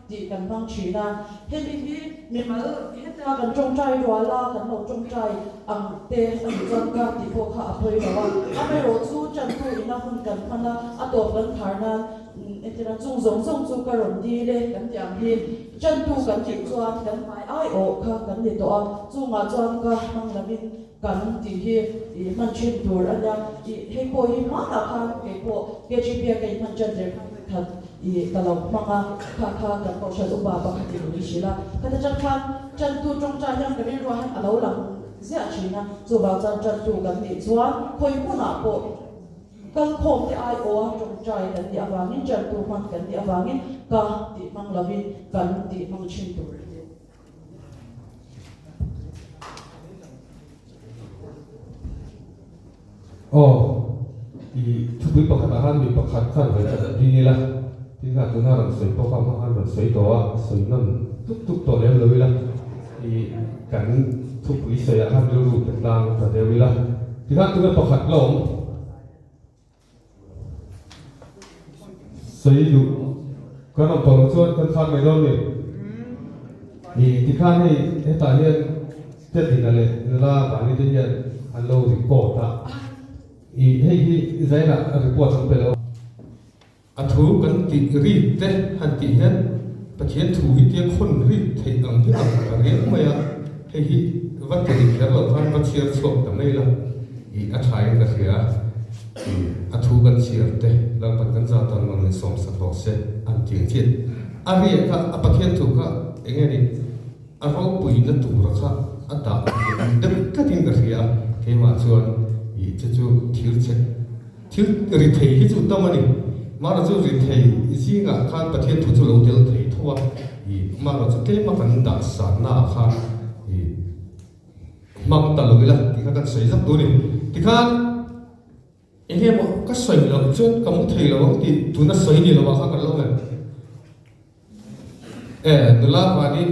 tih kan hmang thin a. Hemi hi mimal heta kan tawngtai ruala kan lo tawngtai ang te a nih chuan ka tih pawh kha a pawi lo a. Amaherawh chu Chantu ina hun kan hman a, a tawp kan khar nan entirna chung zawng zawng chu ka rawn dil e kan tih ang hi Chantu kan tih chuan kan hmai aiawh kha kan ni tawh a, chungah chuan ka hmang lovin Kan tih hi i hman thin tur a nia. I hei pawh hi hmanah khan kei pawh KGP a ka inhman tan der khan khat i ka lo hmang a, kha kha kan kohhran upa pakhat in min hrilh a. Khata tan khan tantu tawngtai hian ka rilruah hian a lo lang ziah thin a, chuvang chuan tantu kan nih chuan khawi hmunah pawh kalkhawm te aiawha tawngtai kan nih avangin tantu hman kan nih avangin ka tih hmang lovin kan tih hmang thin tur a ni. Aw, i thupui pakhatah khan mi pakhat khan rawn chat ding ila, tin kha tuna rawn sawi pawh kha hma khan rawn sawi tawh a, sawi nawn tuk tuk tawh lem lo ila, i kan thupui sawiah khan rilru pe tlang ta deuh ila, tikhan tuna pakhat la awm. Sawi duh kan awm tawh loh chuan kan khan mai dawn ni. I tikhan hei hetah hian Tedina leh nula Vani te hian an lo record a. I hei hi Zaina report an pe lo. A thu kan tih rik te han tih hian Pathian thu hi tia khawn rik theih ang hi ang ta riau mai a, hei hi va ti rik kher loh khan va chhiar chhuak ta mai la i a tha in ka hria i a thu kan chhiar te Lalpan kan zat tan rawn in sawm sak rawh se an ti ang chiah. A riah kha a Pathian thu kha eng nge ni a ropuina tura kha a dah liam deuh tlatin ka hria a, keimah chuan i chu chu thil chhe Thil ri thei hi chu tam a ni. Mara chu ri thei zingah khan Pathian thu chu lo tel thei tho a, i Mara chu tlema kan dah sanna ah khan i hmang ta lo ila tih kha kan sawi zak tur a ni. Tikhan eng nge maw ka sawi loh chuan ka mu thei lo ang tih tuna sawi ni lovah khan kan lo ngen. E, nula mahni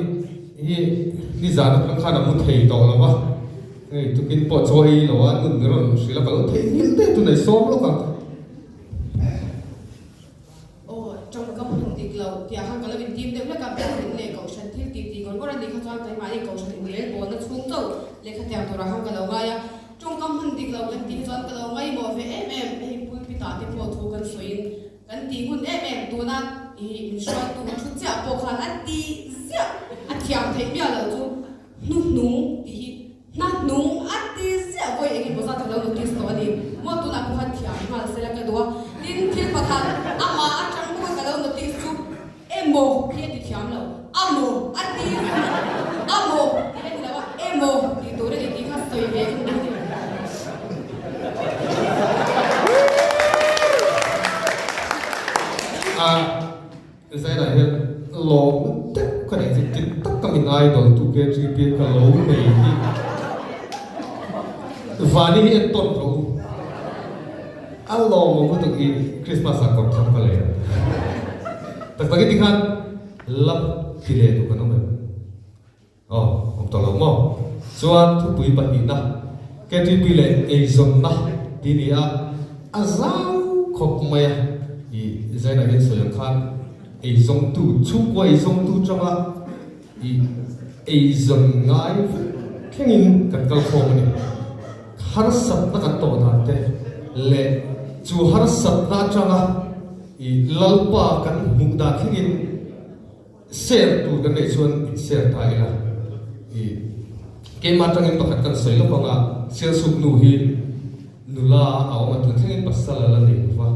hi nizan atang khan a mu thei tawh lo va, hei tukin pawh chaw ei lo a nun mi rawn hrilh a, ka lo thei nghilh daih tunah i sawm lawk ang. Aw, tawngkam hun dik lo tih ah khan ka lo intim deuh hlek a, biakinn leh kohhran thil tih tih ngawr ngawr a nih kha chuan keimahni kohhran inrel bawlna chhung chauh lehkha tiang turah khan ka lo ngai a, tawngkam hun dik lo kan tih hi chuan ka lo ngaihmawh ve em em, hei pulpit ah te pawh thu kan sawiin Kan tih hun em em tuna i min hruaitu thu chiah pawh khan a ti ziah a thiam theih miah loh chu hnuhnung tih hi hnahnung a ti ziah vawi eng emaw zat ka lo notice tawh a ni maw tunah pawh khan thiam nghal sela ka duh a tin thil pakhat amah atang bawka ka lo notice chu emaw hi a ti thiam lo amaw a ti amaw tih a ni lo a emaw tih tur a ni tih kha sawi ve ka duh a ni. A zainah hian lawm deuh ka nei chu dik tak ka min idol tu KGP ka lo nei hi Vani hi entawn rawh u a lawmawm lutuk i Christmas ah kawr thar ka lei a tak takin tikhan lam ti leh duh kan awm em? Aw, awm tawh lo maw? Chuan thupui pahnihna, KTP leh eizawnna tih ni a, a zau khawp mai a, i Zainah hian sawi ang khan eizawngtu, chhungkua eizawngtu changa i eizawn ngai vek thlengin kan kal khawm a ni. Harsatna kan tawh dan te leh chu harsatna atanga i Lalpa kan hmuh dan thlengin, Share tur kan neih chuan in share ta ila i keimah atangin pakhat kan sawi lawk anga Sialsuk nu hi nula a awm a tun thlengin pasal a la nei lova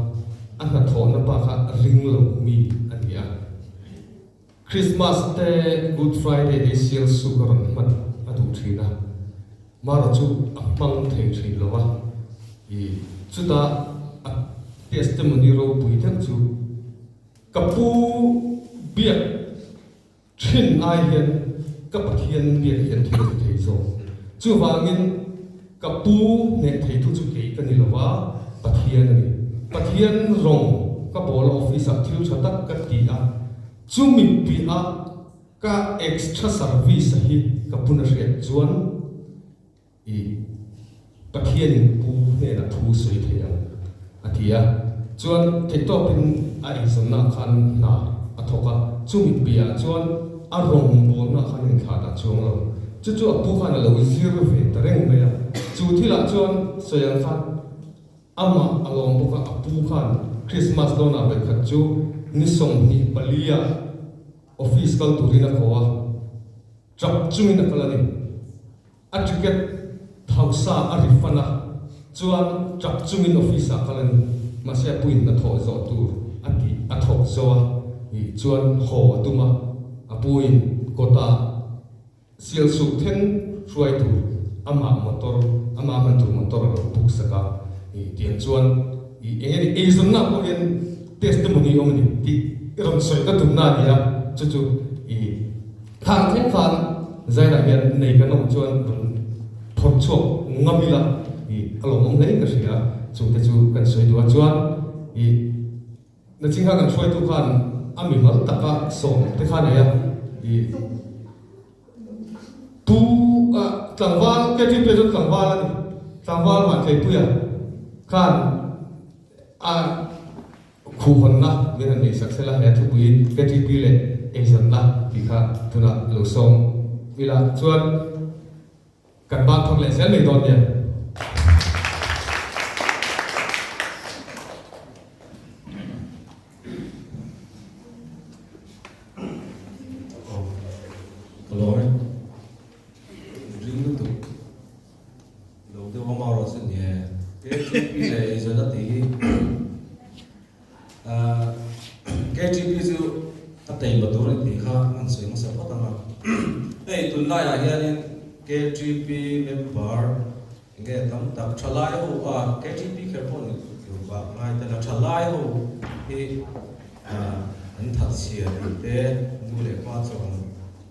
a hnathawhna pa kha ring lo mi a ni a Christmas te Good Friday te hi Sialsuk a rawn hman a duh thin a Mara chu a hmang thei thin lo a i chutah a testimony ropui deuh chu Ka pu biak thin ai hian ka Pathian biak hian thil a ti thei zawk. Chuvangin ka pu hneh theitu chu kei ka ni lova, Pathian a ni. Pathian rawng ka bawla office ah thil tha tak ka ti a, chumi piah ka extra service a hi ka pun a hriat chuan i. Pathianin pu hnenah thu sawi thei ang a ti a. Chuan theihtawpin a eizawnnaah khan hna a thawk a, chumi piahah chuan a rawngbawlnaah khan a inthlah dah chuang lo. Chu chu a pu khan a lo zir ve ta reng mai a. Chu thilah chuan sawi ang khan amah a lawm bawk a, a pu khan Krismas dawnah vawikhat chu ni 24 ah office kal turin a ko a, tap chungin a kal a ni. A ticket thausa a ri fan a, chuan tap chungin office ah kal a ni. Mahse a puin hnathawh zawh tur a tih a thawk zo a, ih chuan haw a tum a, a puin kawtah sial suk thleng hruai tur amah motor amah hman tur motor a lo book sak a, ih tiang chuan ih eng nge ni eizawnna pawh hian testimony awm a ni tih i rawn sawi ka tumna a ni a, chu chu ih. Thang thleng khan Zainah hian nei kan awm chuan rawn phawrh chhuak ngam ila i a lawmawm hle ka hria. Chungte chu kan sawi duh a chuan i naching kha kan hruaitu khan a mimal taka sawm te kha nei a i pu a tlangval KTP chuan tlangval a ni tlangval Vanthleipuia khan a Khuhhawnna min han neihsak sela he thupui KTP leh eizawnna tih kha tunah lo sawm ila chuan kan ban thawk leh zel mai dawn nia. Aw ka lawm e. Ring lutuk. Lo deuh a marawh chu ni e. KTP leh eizawn a tih hi KTP chu a teima tur a ni tih kha an sawi hmasa phawt ang a. Hei tunlaiah hianin KTP member enge tam tak thalai ho a KTP kher pawh ni lo vah ngai tel a thalai ho hi an thatchhia tih te nu leh pa chuan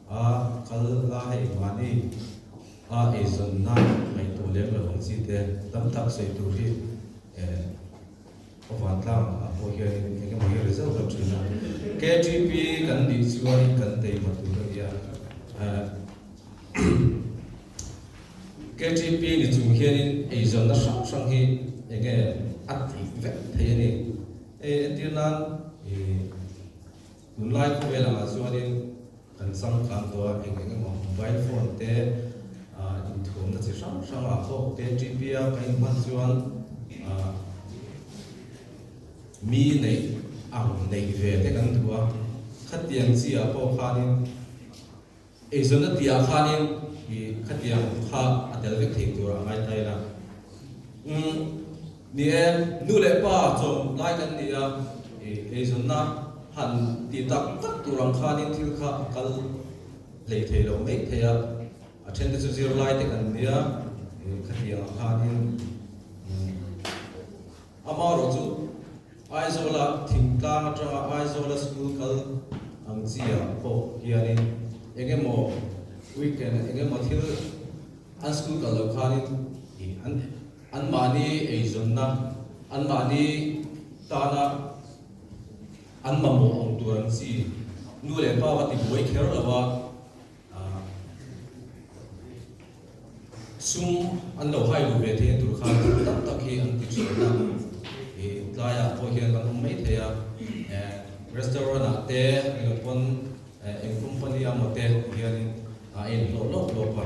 a kal a hei mahni A eizawnna ngaihtuah lem lo ang chi te tam tak sawi tur hi vantlang ah pawh hianin eng emaw hi result lo thin a. KTP kan nih chuan kan teima tur a nia. KTP ni chung hianin eizawnna hrang hrang hi eng nge a tih vek thei a ni. Hei entir nan tunlai khawvel angah chuanin Kan changkang tawh a, eng eng emaw mobile phone te inthuamna chi hrang hrang ah pawh KTP a kan inhman chuan mi neih ang neih ve te kan duh a, khatiang chi ah pawh khanin eizawnna tih ah khanin ih khatiang kha a tel vek thei tur a ngai ta ila. Umm ni e, nu leh pa chawm lai kan ni a, ih eizawnna han ti tak tak tur ang khanin thil kha a kal hlei thei lo mai thei a, a then te chu zirlai te kan nia, ih khatiang ang khanin umm amaherawh chu Aizawla thingtlang atanga Aizawla school kal ang chi ah pawh hianin eng emaw weekend eng emaw thil an school kal loh khanin ih an anmahni eizawnna anmahni tana an mamawh ang tur ang chi nu leh pa va ti buai kher lo a, sum an lo hai luh ve theihna tur khan thil tam tak hi an ti thin a, ih tlaiah pawh hian kan awm mai thei a, restaurant ah te eng pawn eng company a maw te hianin a inhlawh lawk lawk a,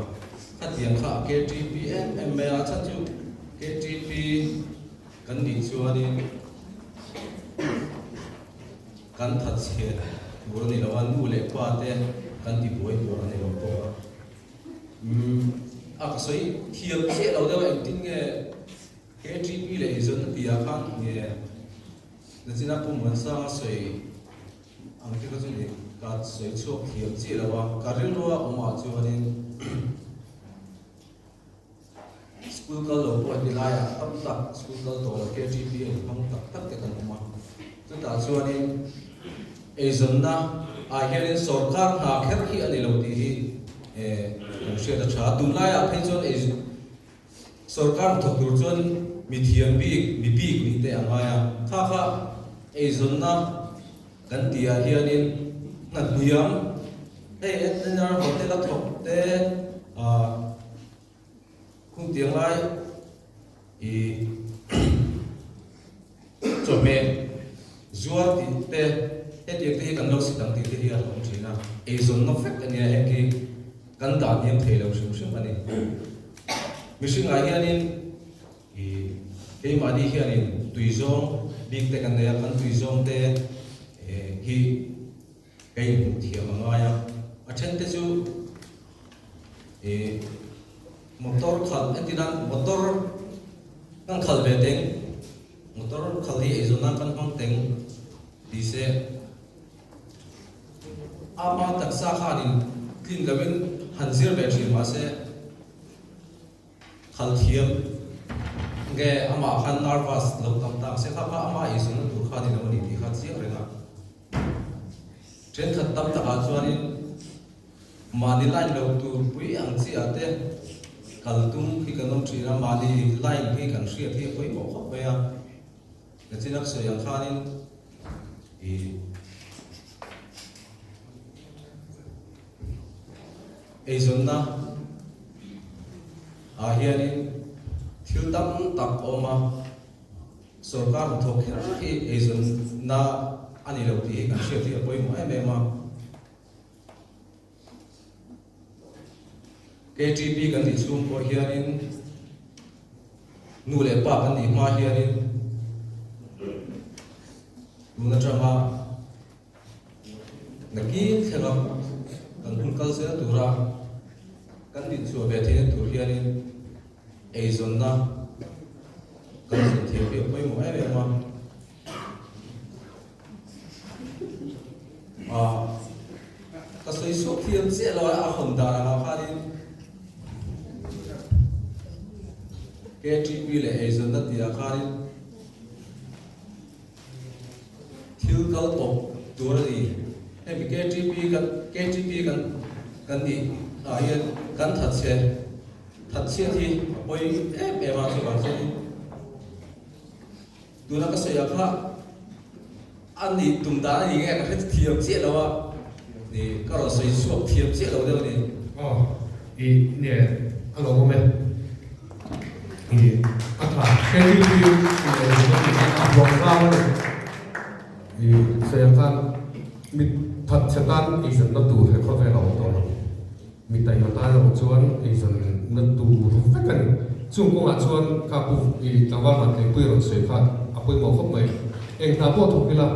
khatiang kha a KTP em em mai a, a chhan chu KTP kan nih chuanin kan thatchhe tur a ni lo a, nu leh pa te kan tibuai tur a ni lo bawk a. Umm a ka sawi thiam chiah lo deuh a, engtin nge KTP leh eizawnna tihah khan nge nachina Pu Muansanga sawi Ang te kha chu ni ka sawi chhuak thiam chiah lo a, ka rilrua awm ah chuanin school kal lo pawh heti laiah tam tak school kal tawh lo KTP a inhmang tak tak te kan awm a, chutah chuanin eizawnna ah hianin sorkar hna kher hi a ni lo tih hi kan hriat a tha. Tunlaiah phei chuan ei Sorkar hnathawk tur chuan mi thiam bik, mi bik nih te a ngai a. Kha kha eizawnna kan tih ah hianin hna hniam, hei entener hotel a thawk te ah khung tiang lai. I chawhmeh zuar tih te hetiang te hi kan lo sit ang tih te hi a awm thin a, eizawnna vek a nia heng khi kan dah hniam thei lo hrim hrim a ni. Mihringah hianin i keimahni hianin tuizawng bik te kan nei a, kan tuizawng te hi ka inhmuh thiam a ngai a, a then te chu ih motor khalh entir nan motor kan khalh ve teng motor khalh hi eizawn nan kan hmang teng tih se ama taksa khanin tlin lovin han zir ve thin mahse Khalh thiam nge amah khan nervous lo tam tak se kha kha amah eizawnna tur kha a ni lo a ni tih kha chiang reng a. Thenkhat tam takah chuanin mahni line lo tur pui ang chiah te kal tum hi kan awm thin a, mahni line hi kan hriat hi a pawimawh khawp mai a. Nachin a sawi ang khanin ih. Eizawnna ah hianin thil tam tak a awm a, sorkar hnathawk kher hi eizawnna a ni lo tih hi kan hriat hi a pawimawh em em a. KTP kan nih chhung pawh hianin nu leh pa kan nih hma hianin tun atanga Nakin thlenga kan hun kal zel tura kan dinchhuah ve theihna tur hianin eizawnna kan zawn thiam hi a pawimawh em em a. Ah, ka sawi chhuak thiam chiah lo a, a hawn dan angah khanin KTP leh eizawnna tihah khanin Thil kal tawp tur a ni. Hemi KTP kan KTP kan kan nih ah hian kan thatchhe thatchhiat hi a pawi em em a chuvang chuanin tuna ka sawi ang kha a nih tum dan a ni nge ka hre thiam chiah lo a ni ka rawn sawi chhuak thiam chiah lo deuh a ni. Aw i nge a lo awm e. I a tha KTP a huam zau a ni. I sawi ang khan mi that chhe tan eizawnna tur he khawvel a awm tawh lo. Mi taima tan erawh chuan eizawnna tur vek a ni. Chung kawngah chuan kha pu i tlangval Vanthleipui rawn sawi kha a pawimawh khawp mai. Eng hna pawh thawk ila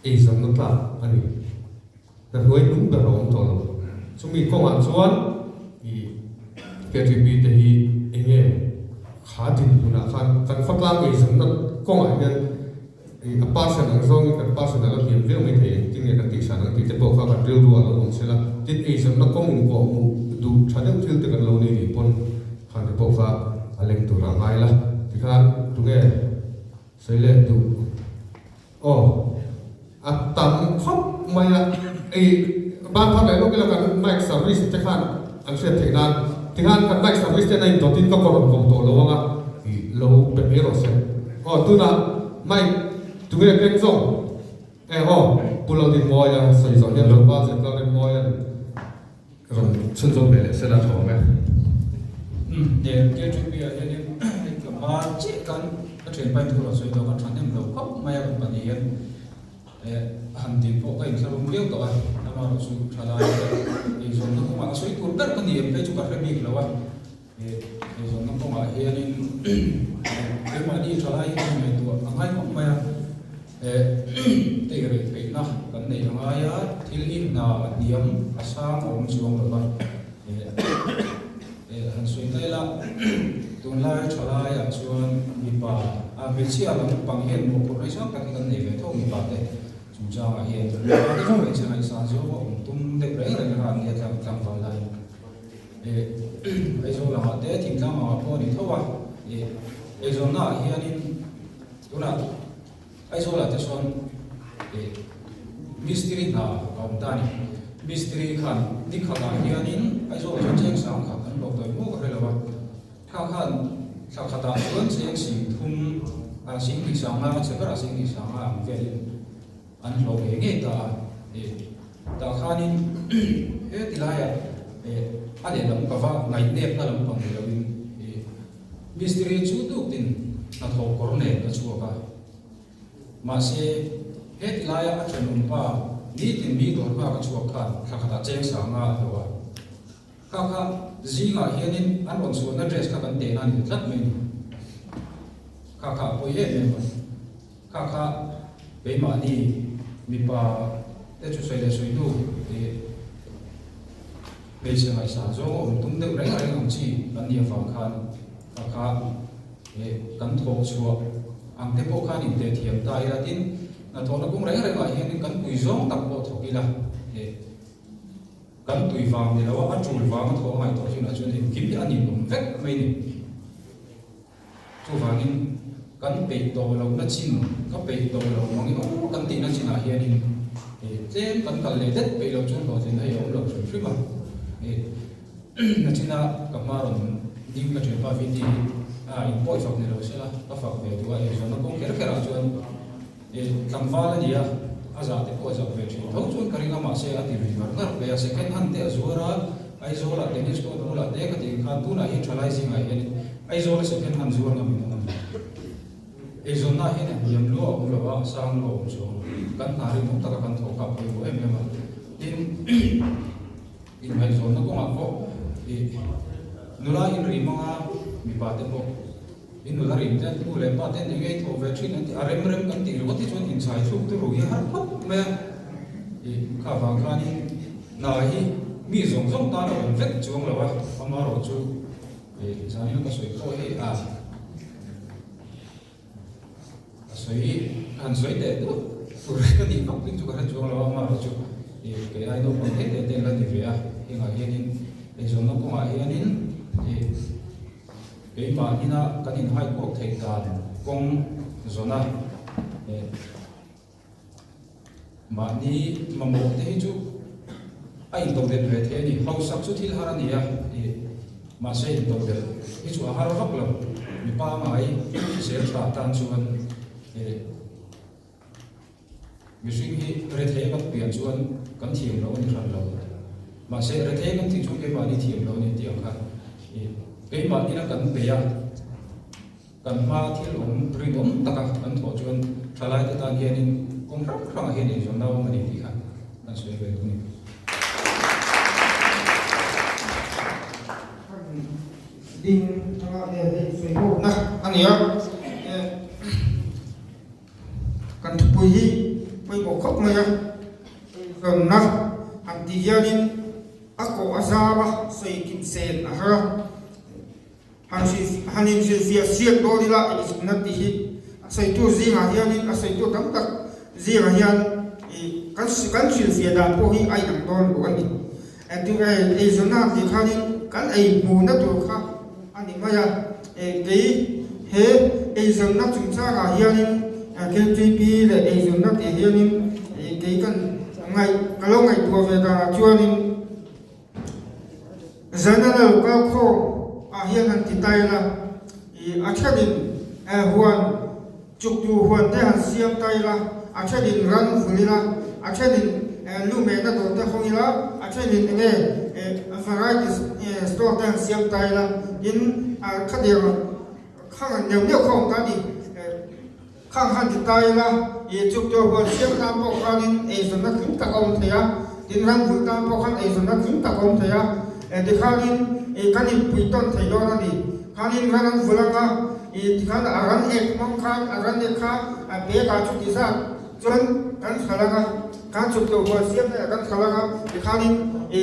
eizawnna tlak a ni. Ka hnuai hnung ber a awm tawh lo. Chumi kawngah chuan i KTP te hi enge kha dinhmunah khan kan fatlang eizawmna kawngah hian i a passion ang zawngin kan passion a la hliam viau mai thei engtin nge kan tihsan ang tih te pawh kha kan rilru ah lo awm sela. Tin, eizawmna kawng inkawh hmuh duh tha deuh thil te kan lo nei nih pawn khan te pawh kha a leng tur a ngai la. Tikhan tunge sawi leh duh? Aw, a tam khawp mai a, ei ban phar leh lawk ila kan mic service te khan an hriat theih nan tikhan kan mic service ten a indawtin ka kawr rawn kawm tawh lo anga i lo pe mai rawh se. Aw, tunah mic tunge keng zawng? E aw, Pu Laldinmawia sawi zawh hian Lalpa Zetlalremmawia Rawn chhunzawm ve leh sela tha awm e. Umm nia KTP ah hianin hei ka hma chiah khan ka thianpa in thu rawn sawi tawh khan thahnem lo khawp mai a rawn pahnih hian eh han tih pawh ka inthlarum viau tawh a amaherawh chu thalai te eizawnna kawngah a sawi tur ber ka ni em phei chu ka hre bik lo a eh eizawnna kawngah hianin keimahni thalai hi chu ngaihtuah a ngai khawp mai a. Tei rei theihna kan neih a ngai a, thil hi hna a hniam a sang a awm chuang lo va. Han sawi ta ila, tunlai tha laiah chuan mipa, a hmeichhia lam pang hian mawhphurh rei sang tak hi kan nei ve tho mipa te chungchangah hian. Mipa te chu hmeichhe ngaihsan zawng a awm tum deuh reng reng kha an nia tlangval lai. Aizawl angah te thingtlang angah pawh a ni tho a, eizawnnaah hianin tunah Aizawlah te chuan ih mistiri hna a awm ta a ni. Mistiri khan ni khatah hianin Aizawlah chuan cheng sang khat an hlawh tawih maw ka hre lo a. Thla khan thla khatah chuan cheng sing thum ah sing hnih sang nga a che berah sing hnih sang nga ang velin an hlawh ngei ngei ta a. Ih tah khanin he ti laiah ih a lehlam ka va ngaihnepna lampang ni loin ih. Mistiri chu tuktin hnathawh kawr nen ka chhuak a. Mahse, heti laia a thenawm pa nitin mi dawr nghak a chhuak khan thla khatah cheng sanga a hlawh a. Kha kha zingah hianin an rawn chhuahna dress kha kan tehna a ni tlat mai ni. Kha kha a pawi em em a. Kha kha keimahni mipa te chu sawi leh sawi hnu ih hmeichhe ngaihsan zawng a awm tum deuh reng reng ang chi kan nih avang khan kha kha ih kan thawh chhuah ang te pawh khan inteh thiam ta ila tin hnathawhna kawng reng rengah hianin kan pui zawng tak pawh thawk ila ih kan tui vang ni lo a a tul vang a thawh a ngaihtuah chinah chuan engkim hi a ninawm vek mai ni. Chuvangin kan peih tawh lohna chin, ka peih tawh lo mang emaw kan tihna chinah hianin tlem kan kal leh det peih loh chuan hlawhtlin hei a awm lo hrim hrim a. Nachina ka hma rawn ding ka ṭhianpa VT a inpawi fak ni lo sela ka fak ve duh a, eizawnna kawng kher kherah chuan tlangval a ni a, a zah te pawh a zak ve ṭhin tho chuan ka ring a, mahse a ti lui ngar ngar hle a, second hand te a zuar a, Aizawlah tennis court bulah te ka tih khan tunah hian ṭhalai zingah hianin Aizawl a second hand zuar ngam in awm a ni. Eizawnna hian a hniam lua a awm lo a, a sang lua a awm chuang lo. Kan hna rinawm taka kan thawh kha a pawimawh em em a. Tin, inngaihzawnna kawngah pawh ih nula inri hmanga mipa te pawh in nula rim te nu leh pa ten eng nge i thawh ve thin an ti a, rem rem kan tih ringawt hi chuan inchhai thluk te ru hi a har khawp mai a. Ih kha vang khanin hna hi mi zawng zawng tan a awm vek chuang lo a, amaherawhchu Hei zanin ka sawi pawh hi a a sawi ka han sawi teh duah tur ka nih vak bik chu ka hre chuang lo a amaherawh chu ih kei ai naupang te te te an la ni ve a hengah hianin eizawnna kawngah hianin ih keimah ina kan inhai kuak theih dan kawng zawna ih Mahni mamawh te hi chu a intodelh ve thei a ni. Hausak chu thil har a ni a, ih mahse intodelh hi chu a har vak lo. Mipa ngai hrisel tha tan chuan ih mihring hi rethei kan pian chuan kan thiam loh a ni hran lo. Mahse rethei kan tih chuan keimahni thiam loh a ni tih ang kha ih keimahni kan bei a. Kan hma thil awm rinawm taka kan thawh chuan thalaite tan hianin kawng hrang hrangah hian eizawnna a awm a ni tih kha kan sawi ve duh a ni. Kan ding anga nge hei sawi hawkna a ni a, kan thupui hi pawimawh khawp mai a, eizawnna han tih hianin a kawh a zam a, sawi kim sen a har a. Han han inhrilhfiah siak dawn ila eizawnna tih hi a sawitu zingah hianin a sawitu tam tak zingah hian ih kan kan hrilhfiah dan pawh hi a inang dawn lo a ni. Engtin nge eizawnna han tih khanin kan ei hmuhna tur kha a ni mai a, eh kei he eizawnna chungchangah hianin KTP leh eizawnna tih hianin ih kei kan ngaih ka lo ngaihtuah ve danah chuanin, Zana lo kal khawm ah hian han ti tai la, i a thenin huan chuktu huan te han siam tai la, a thenin ran vul ila, a thenin lu mehna dawr te hawng ila, a thenin enge variety store te han siam tai la, tin khatiang khang neuh neuh kha awm ta ni. Khang han ti ta ila, i chuktuah huan siam tan pawh khanin eizawnna tling tak a awm thei a, tin ram vulh tan pawh khan eizawnna tling tak a awm thei a, tikhanin i kan inpui tawn thei dawn a ni. Khanin ran an vulh anga, i tikhan a ran ek hmang khan a ran ek kha a bag ah chuti zat chuan kan thal anga, khan chuktuah huan siam hnaihah kan thal anga, tikhanin i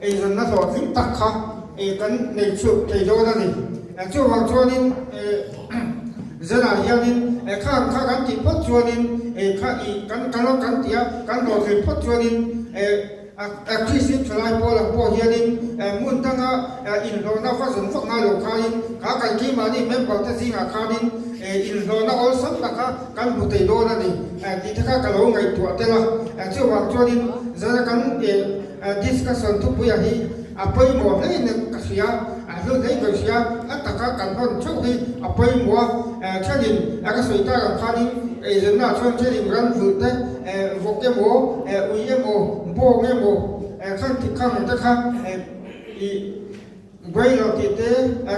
eizawnna hlawhtling tak kha i kan nei chhuak thei dawn a ni. Chuvang chuanin i. Zanah hianin eh kha kha kan tih phawt chuanin eh kha ih kan kal a kan tih a, kan hlawhtlin phawt chuanin eh a Kristian thalai pawl ang pawh hianin eh hmun danga eh inhlawhna va zawn vak ngai lo khanin kha kan keimahni member te zingah khanin eh inhlawhna awlsam tak kha kan hmu thei dawn a ni eh tih te kha ka lo ngaihtuah tel a. Eh chuvang chuanin zana kan eh discussion thupuia hi a pawimawh hle in ka hria. A hlu hle ka hria, a taka kan hawn theuh hi a pawimawh a, thenin a ka sawi tak ang khanin eizawnna ah chuan thenin ran vulh te, vawk emaw, ui emaw, bawng emaw, khan ti khang te kha ih Broiler tih te,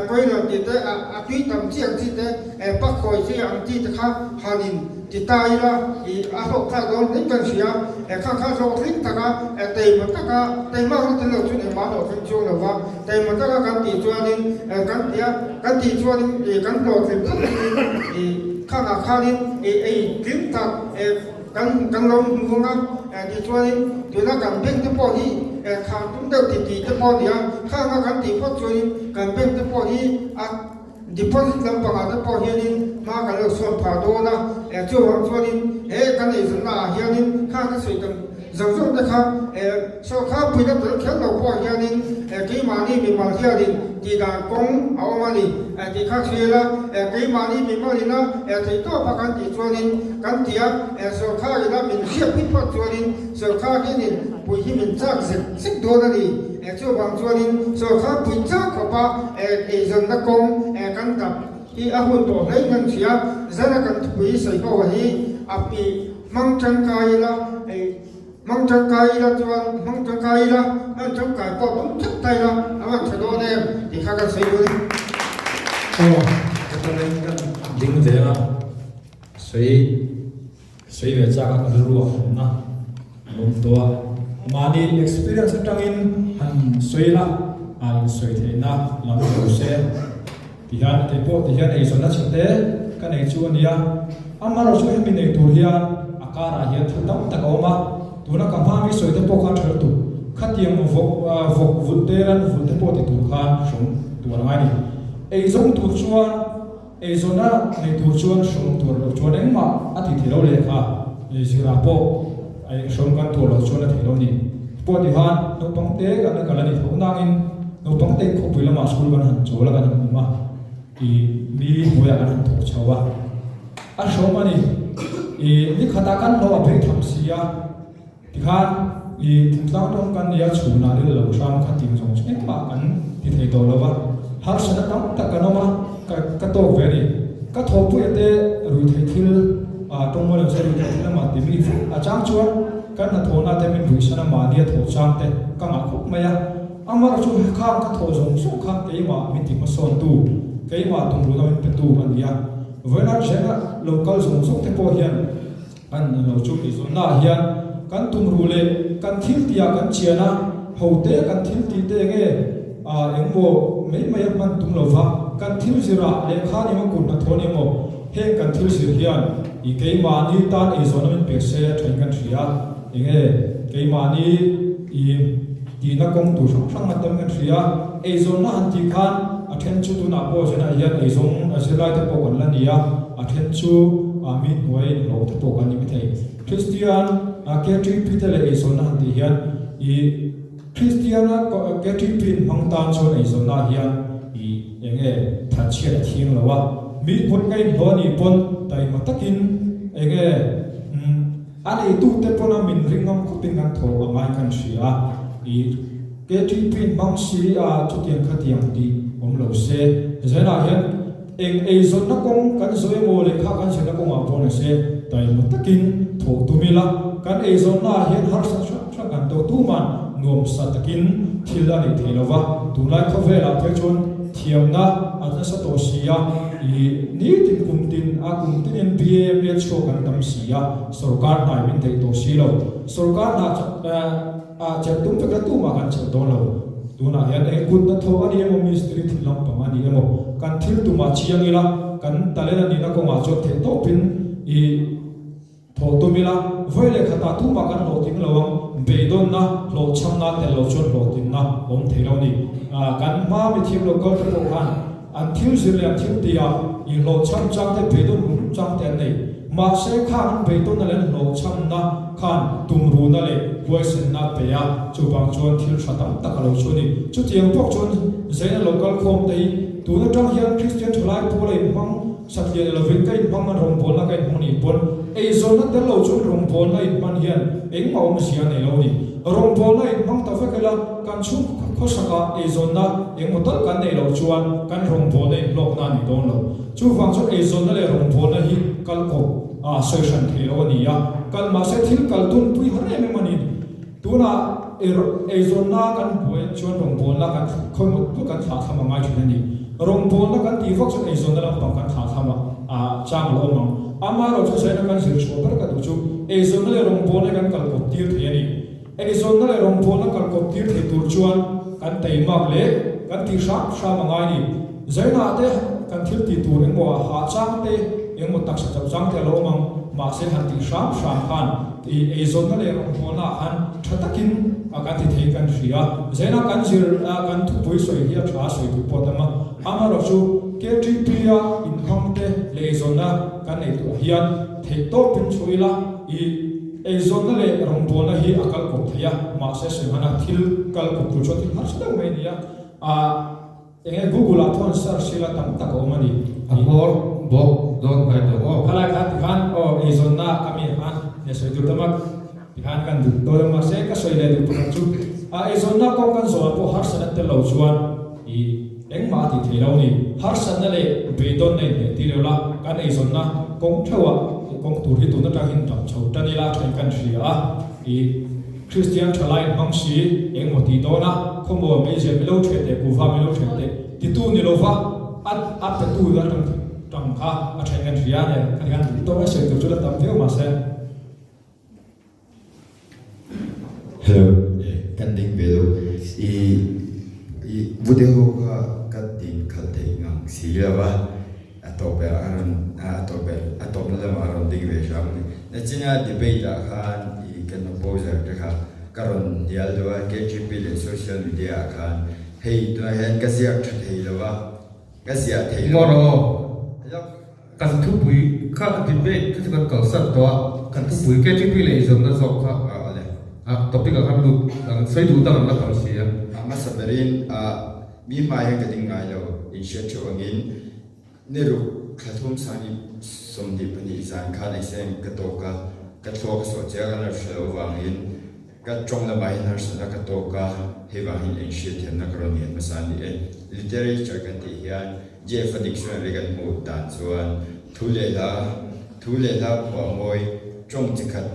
Broiler tih te, a tui tam chi ang chi te, pakhawi chi ang chi te kha han in ti ta ila ih a hlawk thlak dawn hlim kan hria. Kha kha hlawk hlim taka taima taka, taima ang tel lo chuan engmah hlawh thleng chuang lo va, taima taka kan tih chuanin kan ti a, kan tih chuanin ih kan hlawhtling khawp maiin ih khangah khanin ih ei tling tak Kan kan lo hmu ang a, tichuanin tuna kan bank te pawh hi khar tum deuh ti tih te pawh a ni a, khanga kan tih phawt chuanin kan bank te pawh hi a deposit lampangah te pawh hianin hma kan lo sawn phah dawn a, chuvang chuanin he kan eizawnna ah hianin khang ka sawi tam zawng zawng te kha sawrkar puina tel kher lo pawh hianin keimahni mimal hianin tih dan kawng a awm a ni tih kha hrial a, keimahni mimal ina theihtawpa kan tih chuanin Kan ti a, sawrkar ina min hriat pui phawt chuanin sawrkar hianin pui hi min chak zek zek dawn a ni. Chuvang chuanin sawrkar pui chak khawpa eizawnna kawng kan dap hi a hun tawh hle in an hria. Zana kan thupui sawi ho hi a pi hmang tangkai ila, hmang tangkai ila chuan hmang tangkai ila, hman tangkai pawh tum theuh ta ila a van tha dawn em tih kha kan sawi dawn a ni. Aw, ka tawng kan ding ve a. Sawi sawi ve chak a ka rilru a awmna a awm tawh a. Mahni experience atangin han sawi la, a insawi theihna lam lo se ti hian kei pawh ti hian eizawnna chhe te ka nei chu a nia. Amaherawhchu chu hemi nei tur hian a karah hian thil tam tak a awm a, tuna ka hma mi sawi te pawh khan ṭha lutuk. Khatiang vawk vawk vulh te ran vulh te pawh ti tur khan hrawm tur a ngai a ni. Eizawng tur chuan. Eizawnna nei tur chuan hrawm tur loh chuan engmah a ti thei lo lehkha zirah pawh hrawm kan tur loh chuan a thei lo ni. Pawh ti khan naupang te kan la kal a ni tho nangin naupang te khawpui lamah school kan han chawl a kan han awm a i mi hnuaiah kan han thawk chho a. A hrawm a ni. I ni khatah kan hlawh a phei tham si a. Tikhan i thingtlang tawng kan nia chhunah ril lo hram kha ting zawng chu engmah kan ti thei tawh lo va, harsatna tam tak kan awm a, ka ka tawk ve a ni. Ka thawhpuia te ruihtheih thil ah tawng mawi lo se ruihtheih thil amah ti mi fek a chang chuan kan hnathawhna te min ruihsan a mahnia thawh chang te ka ngah khawp mai a, amah chu khang ka thawh zawng zawng kha keimah min ti hmasawntu, keimah tumruhna min petu a ni a. Vawiin athenga lo kal zawng zawng te pawh hian Kan lo chu tih zawnnaah hian kan tumruh leh kan thil tihah kan chian a, hote kan thil tih te enge engmaw mai mai a hman tum lova, kan thil zirah lehkha ni emaw kut hnathawh ni emaw heng kan thil zir hian i keimahni tan eizawnna min pek se a thain kan hria, enge keimahni i tihna kawng tur hrang hrang a tam kan hria, eizawnna han tih khan a then chu tunah pawh zenah hian eizawng zirlai te pawh kan la ni a, a then chu mi hnuai hlawh te pawh kan ni maithei. Kristian KTP te leh eizawnna han tih hian i Kristian KTP in hmang tan chuan eizawnna hian i enge thatchhiat a thiang lo a, mi hnuai ka inhlawh a nih pawn taima takin enge A neitute pawn a min ring ngam khawpin kan thaw a ngai kan hria a, i KTP hmang si a chutiang khatiang tih awm lo se. Zenah hian eng eizawnna kawng kan zawh emaw lehkha kan zirna kawngah pawh ni se taima takin thawh tum ila, kan eizawnna ah hian harsat hrang hrang kan to tuman nuamsa takin thil a neih thei lo va, tunlai khawvelah phei chuan thiamna a nasa tawh si a. I nitin kum tin a kum tinin BAMA chhuak an tam si a, sorkar hnai min theih tawh si lo. Sorkar hna ah chelh tum vek la tumah kan chelh dawn lo. Tunah hian eng kut hnathawh a ni emaw mistiri thil lampang a ni emaw kan thil tumah chiang ila kan talent a nihna kawngah chuan theih tawpin i Thawh tum ila, vawi leh khatah tumah kan hlawhtling lo ang, beidawnna, hlawhchhamna tel lo chuan hlawhtlinna awm thei lo a ni. Kan hma mithiam lo kal te pawh khan an thil zir leh an thil tihah inhlawhchham chang te, beidawn rum chang te an nei. Mahse khang an beidawnna leh an hlawhchhamna khan tumruhna leh huaisenna a pe a, chuvang chuan thil tha tam tak a lo chu a ni. Chutiang pawh chuan Zaina lo kal khawm te hi tun atang hian Kristian thalai pawl a inhmang Satlian lovin ka inhmang a rawngbawlna ka inhmang nih pawn eizawnna tel lo chuan rawngbawlna inhman hian engmah awmzia a nei lo a ni. Rawngbawlna inhmang ta vek ila kan chhung khawsakah eizawnna engmaw tal kan neih loh chuan kan rawngbawlna inhlawkna a ni dawn lo. Chuvang chuan eizawnna leh rawngbawlna hi kal kawp a sawi hran thei lo a ni a, kal mahse thil kal tunpui har em em a ni. Tunah. Eizawnna kan buai chuan rawngbawlna kan khawimaw pawh kan thlah thlam a ngai thin a ni. Rawngbawlna kan tih vak chuan eizawnna lampang kan thlah tham a chang a lo awm ang. Amaherawhchu chu zaina kan zir chhuah ber ka duh chu eizawnna leh rawngbawlna hi kan kalkawp tir thei a ni. Eizawnna leh rawngbawlna kalkawp tir thei tur chuan kan teimak leh kan tih hram hram a ngai a ni. Zaina te kan thil tih tur engmaw a hah chang te, engmaw taksa chauh chang te a lo awm ang. Mahse han tih hram hram khan I eizawnna leh rawngbawlnaah khan tha takin kan ti thei kan hria. Zaina kan zir a, kan thupui sawi hi a tha a sawi duh pawh tam a. Amaherawh chu KTP a inhmangte leh eizawnna kan nei tuah hian theih tawpin chhuah ila i eizawnna leh rawngbawlna hi a kal kawp thei a, mahse sawi hmana thil kal kawp tur chuan thil harsa deuh mai a ni a. Enge Google ah chuan search ila tam tak a awm a ni. A hmawr bawk dawn ngai tawh aw. Khalai khan tikhan aw eizawnna ka mi khan ne sawi tur tama tikhan kan duh dawn a mahse ka sawi leh duh pakhat chu a eizawnna kawng kan zawhah pawh harsatna tel lo chuan i engmah a tih theih lo a ni. Harsatna leh beidawnna inhmeh tir lo la kan eizawnna kawng theuhah kawng tur hi tun atang hin dam chho tan ila a then kan hria a i Kristian thalai in hmang si engmaw tih dawn a, khawmaw meizial milo ṭheh teh, kuhva milo ṭheh teh titu ni lova a a petu la ṭang ṭang kha a ṭhen kan hria nen kha tikhan duh tawk mai sawi tur chu la tam viau mahse. Hello, kan ding ve lo. I i vute ho kha ka din khalh thei ngang si lo va. A tawp ber a rawn a tawp ber a tawpna lamah a rawn ding ve hram a ni. Nachina debate ah khan i kan opposer te kha ka rawn hnial deuh a, KGP leh social media ah khan hei tunah hian ka ziak tha thei lo va, ka ziah thei lo. Mawraw, kan thupui kha debate kha chu kan kalsan tawh a, kan thupui KGP leh inzawmna zawk kha a topic ah khan lut ang sawi duh dang an la tam si a. A hmasa berin a Mi hmai hian ka ding ngai lo, inhriat theuh angin niruk thla thum sang 24 zan khan accident ka tawk a, ka thluak a sawh chiah ka la hre loh avangin ka tawng lamah hian harsatna ka tawk a, hei vang hian inhriat thiamna ka rawn ngen hmasa a ni e. Literature kan tih hian JF-a dictionary kan hmuh dan chuan thu leh hla, thu leh hla phuah mawi tawng chi khat,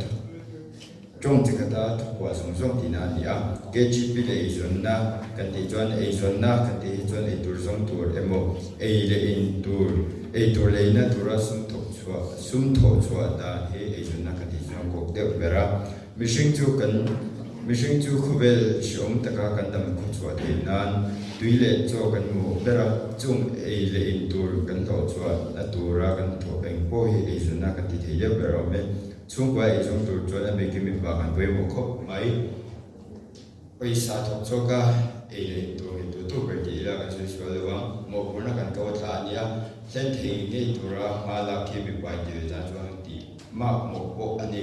Tawng chi khata thupua zawng zawng tihna a ni a, KGP leh eizawnna kan tih chuan eizawnna kan tih hi chuan eitur zawng tur emaw, ei leh in tur, eitur leina tura sum thawk chhuah, sum thawh chhuah dan hi eizawnna kan tih chuan a kawk deuh ber a. Mihring chu kan mihring chu khawvel hreawm taka kan dam khaw chhuah theih nan tui leh chaw kan hmuh ber a, chung ei leh in tur kan hlawh chhuah na tura kan thawk eng pawh hi eizawnna kan ti thei deuh ber awm e. Chhungkua ei zawng tur chuan a bikin mipa kan pawimawh khawp mai. Pawisa thawk chhuak a, ei leh in tur ngei tur tur ber tih ila kan sawi sual lo ang. Mawhphurhna kan ko a thla a nia, hlen thei ngei tura hma lak khi mipa in ti ve tan chuan tih mak mawh pawh a ni.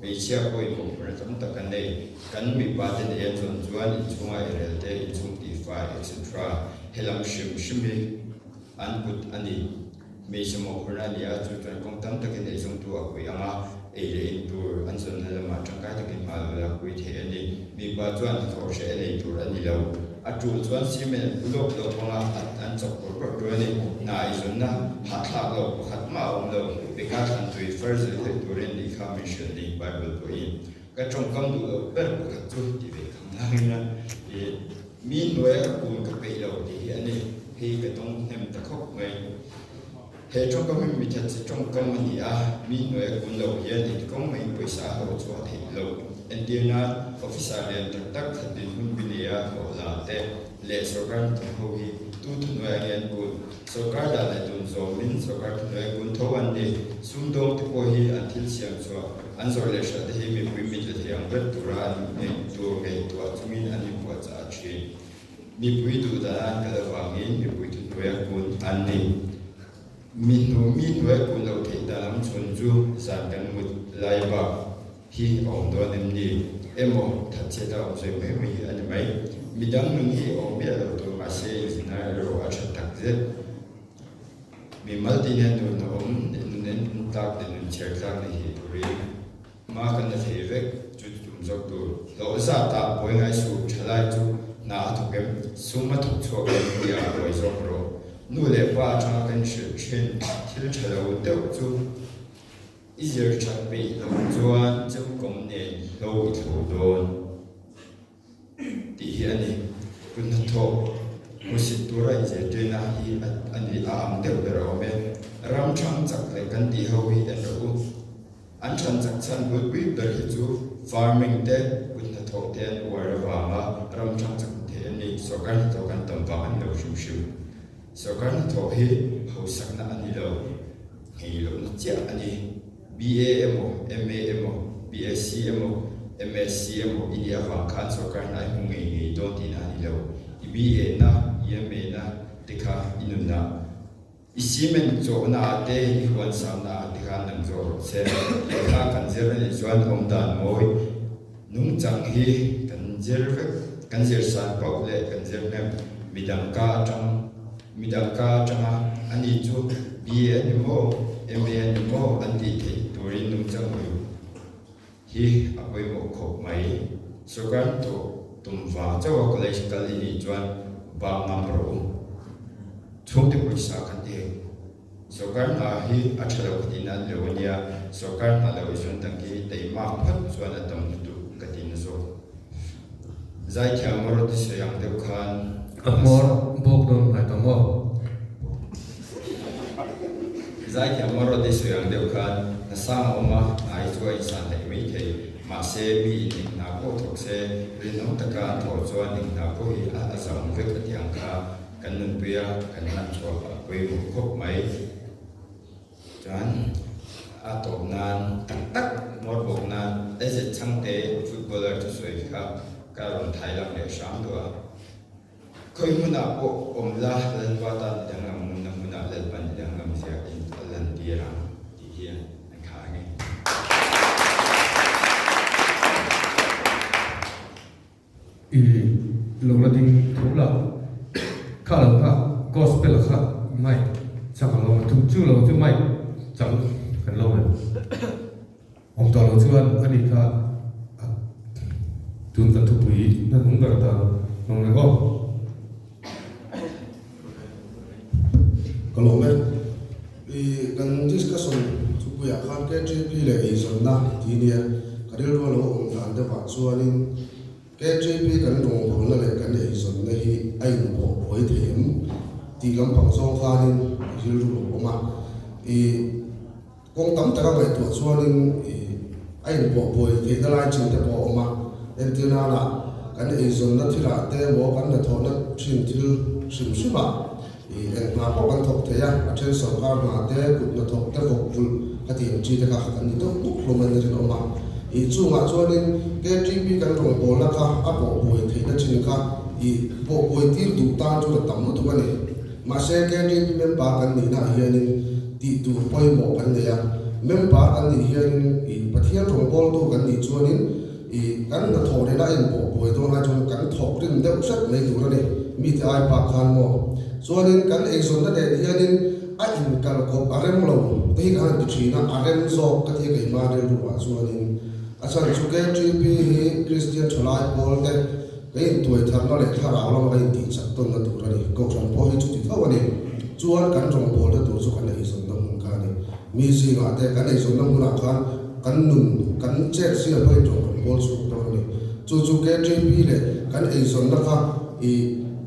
Hmeichhia pawhin mawhphurhna tam tak kan nei. Kan mipa te nei an zawn chuan inchhunga eirel te, inchhung tihfai etc. Helam hrim hrim hi an kut a ni. Hmeichhe mawhphurhna a ni a, chu chuan kawng tam takin eizawngtu a pui ang a, ei leh in tur an zawnna lamah tangkai takin hma lo lak pui thei a ni. Mipa chuan hnathawh hreh a nei tur a ni lo. A tul chuan cement an pu lawk lawk ang a, an chawk pawrh pawrh tur a ni. Hna eizawnna hahthlak lo pakhat mah a awm lo. Peka thlan tui far zir theih turin nih kha min hrilh ni, Bible pawhin. Ka tawngkam duh loh ber pakhat chu ti ve khang langin a, i mi hnuaia ka kun ka peih lo tih hi a ni. Hei ka tawng hnem ta khawp mai. He tawngkam hi mi that chi tawngkam a ni a, mi hnuaia kun lo hian engtikawng maiin pawisa a hlawh chhuah theih lo. Entir nan, officer lian tak tak khat din hun bi neia hlawh la te leh sorkar hnathawk ho hi tu thuhnuaiah nge an kun? Sorkar dan leh dun zawmin sorkar thuhnuaia kun tho an ni. Sumdawng te pawh hi an thil siam chhuah an zawrh leh hralh te hi mipui mit la thei ang ber tura an ngei tur ngaihtuah chungin an inpuahchah a thin. Mipui duh dan an kal avangin mipui thuhnuaia kun an ni. Mi hnu mi hnuaia kun loh theih dan ang chhun chu zan kan mut lai bak hi a awm dawn em ni? Emaw thatchhiat a awm sawi mai mai hi a ni mai. Midang nun hi a awm miah lo tur mahse inzina erawh a tha tak zet. Mi mal tin hian nun a awm, nun en tlak leh nun chhiar tlak ni hi turin hma kan la thei vek, chu chu tum zawk tur. Hlawh zat ah buai ngai suh, thalai chu hna a thawk em, sum a thawk chhuak em tih ah buai zawk rawh. Nu leh pa atanga kan hrilh thin thil tha lo deuh chu i zir that peih loh chuan chemkawm nen hlo i thlo dawn. a ni. Kut hnathawh hmusit tura inzirtirna hi a ni a ang deuh ber awm e. Ram thang chak leh kan tih ho hi en rawh u. An than chak chhan bulpui ber hi chu farming te, kut hnathawh te an uar avanga ram thang chak thei a ni. Sorkar hnathawh kan tam vang a ni lo hrim hrim. Sorkar hnathawh hi hausakna a ni lo, nghei lohna chiah a ni. BA emaw, MA emaw, BSc emaw, MSc emaw i nih avang khan sorkar hna i hmu ngei ngei dawn tihna a ni lo. I BA na, i MA na te kha i nunah, i cement chawhna ah te, i huan sangna ah te khan lang zawk rawh se. Lehkha kan zir a nih chuan awmdan mawi nungchang hi kan zir vek, kan zir san pauh leh kan zir hnem. Midang ka atang. Midang ka atanga a ni chu BA a ni maw, MA a ni maw an tih theih turin nungchang uluk hi a pawimawh khawp mai. Sorkar hnathawh tum vang chauha college kal i nih chuan bak ngam rawh u. Chhungte pawisa kan ti hek. Sorkar hna hi a tha lo ka tihna a ni lo a nia, sorkar hna lo i zawn dang hi teimak phawt chuan a tam lutuk ka tihna zawk. Zaithiam maw ti sawi ang deuh khan. A hmawr bawk dawn hnai tawh maw? Zaithiam maw ti sawi ang deuh khan hna sang a awm a, hnai chu a insan hleih mai thei. Mahse, mi in eng hna pawh thawk se, rinawm taka an thawh chuan eng hna pawh hi a zam vek a ti ang kha kan nunpui a, kan lanchhuak a pawimawh khawp mai. Chuan a tawp nan tak tak hmawr bawk nan AZ Chhangte footballer thusawi kha ka rawn thai lang leh hram duh a. Khawi hmunah pawh awm la Lalpa tan i danglam ngunna hmunah Lalpan i danglam ziak in a lan tir ang tih hi an khar nge. I lo la ding tho la, kha lo kha gospel a kha mic chang a lo awm a, chu chu lo chu mic chang kan lo awm em? Awm tawh lo chuan ani kha a tun kan thupui hnahnung ber atan hmang reng aw. Ka lawm e. I kan discussion thupuiah khan KTP leh eizawnna tih nia ka rilru a lo awm dan deuhah chuanin KTP kan rawngbawlna leh kan eizawnna hi a inpawh buai thei em tih lampang zawng khanin rilru lo awm a. I Kawng tam taka ngaihtuah chuanin a inpawh buai theihna lai chin te pawh a awm a, entir nana kan eizawnna thilah te emaw kan hnathawhna thin thil hrim hrimah eng hna pawh kan thawk thei a, a then sorkar hna te, kut hnathawk te, vawk vulh ka tih ang chi te kha kan ni deuh buk hlawm a ni rinawm a. Chungah chuanin KTP kan rawngbawlna kha a pawh buai theihna chin kha pawh buai tir duh tan chu a tam lutuk a ni. Mahse, KTP member kan nihnaah hianin tih tur pawimawh kan nei a. Member kan nih hianin i Pathian rawngbawltu kan nih chuanin i kan hnathawh nena a inpawh buai dawn ai chuan kan thawk rim deuh hret mai tur a ni. Mite ai bak khan maw? Chuanin kan eizawnna nen hianin a inkalkawp a rem lo te hi ka han ti thin a, a rem zawk ka ti a keimah rilruah chuanin. A chhan chu KTP hi Kristian thalai pawl te Ka intuai tharna leh thlarau lama ka intihchak tawnna tur a ni. Kohhran pawh hi chuti tho a ni. Chuan kan rawngbawlna tur chu kan eizawnna hmun kha a ni. Mi zingah te kan eizawnna hmunah khan kan nun, kan chet zia pawhin rawng kan bawl chhuak dawn a ni. Chu chu KTP leh kan eizawnna kha i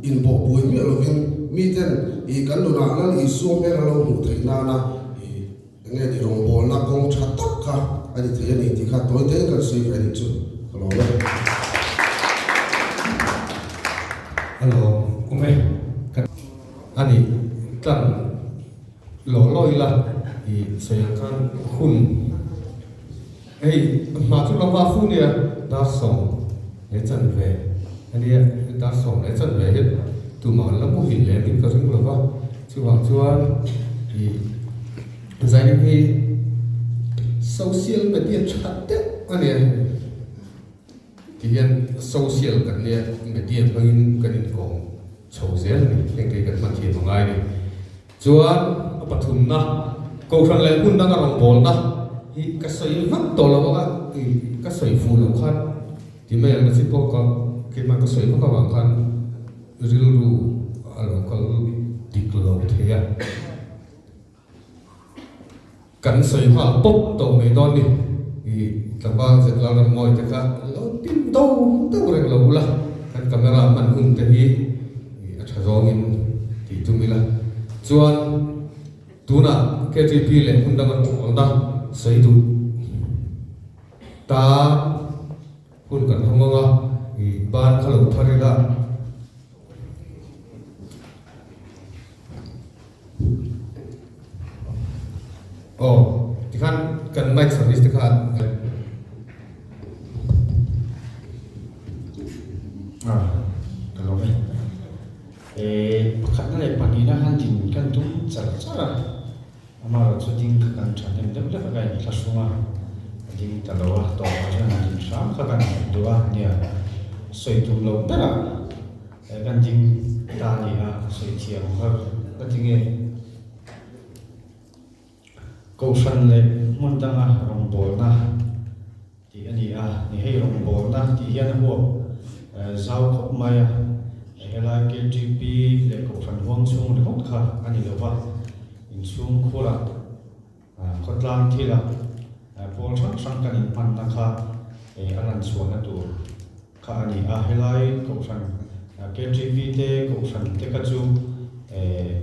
inpawh buai miah lovin miten i kan nunah Lal Isua hmel a lo hmuh theih nana i Enge ni rawngbawlna kawng tha tak kha a ni thei a ni tih kha tawi tein kan sawi ve a nih chu ka lawm e. A lawm awm e. Kan a nih tlan law law ila i sawi ang khan hun hei hma chu lova fu nia dar 10 leh chanve a nia dar 10 leh chanve hian tumah an la muhil lem in ka ring lova chuvang chuan i Zailim hi social media tha deuh a nia ti hian social kan nia media hmangin kan inkawm chho zel a ni heng te hi kan hman thiam a ngai a ni chuan a pathumna kohhran leh hmun danga rawngbawlna hi ka sawi vak tawh lo anga ka sawi fuh loh khan ti mai ang na chi pawh ka keimah ka sawi vak avang khan rilru a lo kal dik lo thei a. Kan sawi nghal pawp tawh mai dawn ni. I tlangval Zetlalrammawi te kha lo tin do do reng lo ula. camera hman hun te hi a tha zawngin tih tum ila. Chuan tunah KTP leh hmun danga awmna sawi duh tan hun kan hawng ang a, ban kha lo thar ila. Aw, tikhan kan mic service te khan Ah, ka lawm e. Eh, pakhatna leh pahnihna khan din kan tum char char a. Amaherawhchu ding kha kan thahnem deuh hlek a, ka inthlahrung a, a ding ta lo a, tawpah chuan a din hram kha kan duh a, nia sawi tum loh berah kan ding ta a ni a, sawi thiam har ka ti nge. Kohhran leh hmun danga rawngbawlna tih a ni a, ni hei rawngbawlna tih hian a huap zau khawp mai a, helai KTP leh Kohhran huang chhung ringawt kha a ni lo va, inchhung khurah khawtlang thilah pawl hrang hrang kan inhmanna kha a lan chhuahna tur kha a ni a, helai Kohhran KTP te Kohhran te kha chu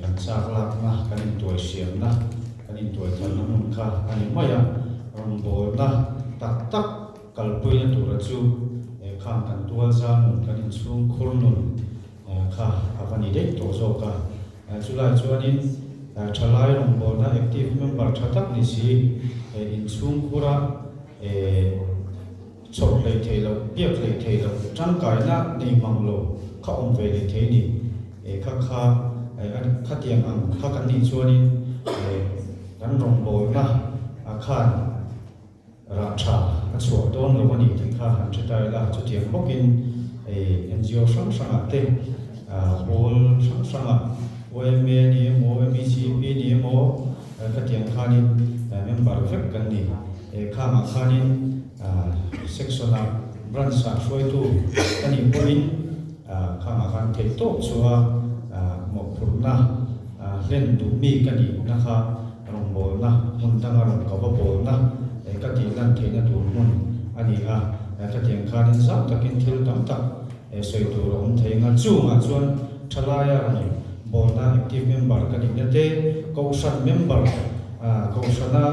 kan chak lakna, kan intuai hriamna, kan intuai tharna hmun kha a ni mai a, rawngbawlna tak tak kalpuina tura chu khang kan tual zang nun, kan inchhung khur nun kha a va ni daih tawh zawk a. Chulai chuanin thalai rawngbawlna active member tha tak ni si inchhung khura Chhawrh hlei thei loh, biak hlei thei loh, tangkaina nei mang lo kha awm ve leh thei ni. E kha kha khatiang ang kha kan nih chuanin e kan rawngbawlna a khan rah tha a chhuah dawn lo a ni tih kha han hre ta ila. Chutiang bawkin e NGO hrang hrangah te, pawl hrang hrangah YMA ni emaw, MECP ni emaw khatiang khanin member vek kan ni. E khangah khanin Section-ah branch-ah hruaitu ka nih pawhin khangah khan theih tawp chu a mawhphurhna hlen duh mi ka nihna kha rawngbawlna hmun danga rawn ka va bawlna ka tih lan theihna tur hmun a ni a. Khatiang khanin zau takin thil tam tak sawi tur a awm thei nga. Chungah chuan thalaia rawn bawlna active member ka nihna te, Kohhran member, Kohhrana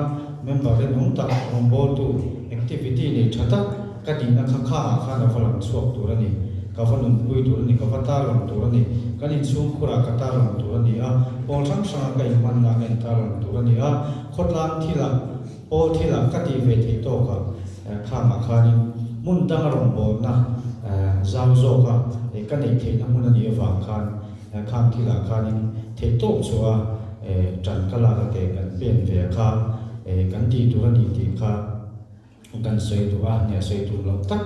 member rinawm tak rawngbawltu activity nei tha tak ka nihna kha khangah khan a va lang chhuak tur a ni. Ka va nunpui tur a ni, ka va tarlang tur a ni. Kan inchhungkhurah ka tarlang tur a ni a, pawl hrang hranga ka inhmanna ka intarlang tur a ni a, khawtlang thilah, pawl thilah ka tih ve theih tawkah khangah khanin hmun danga rawngbawlna zau zawka ka neih theihna hmun a nih avang khan Khang thilah khanin theihtawp chu a ṭan ka lak a te kan pen ve a kha kan tih tur a ni tih kha kan sawi duh a, nia sawi tum loh tak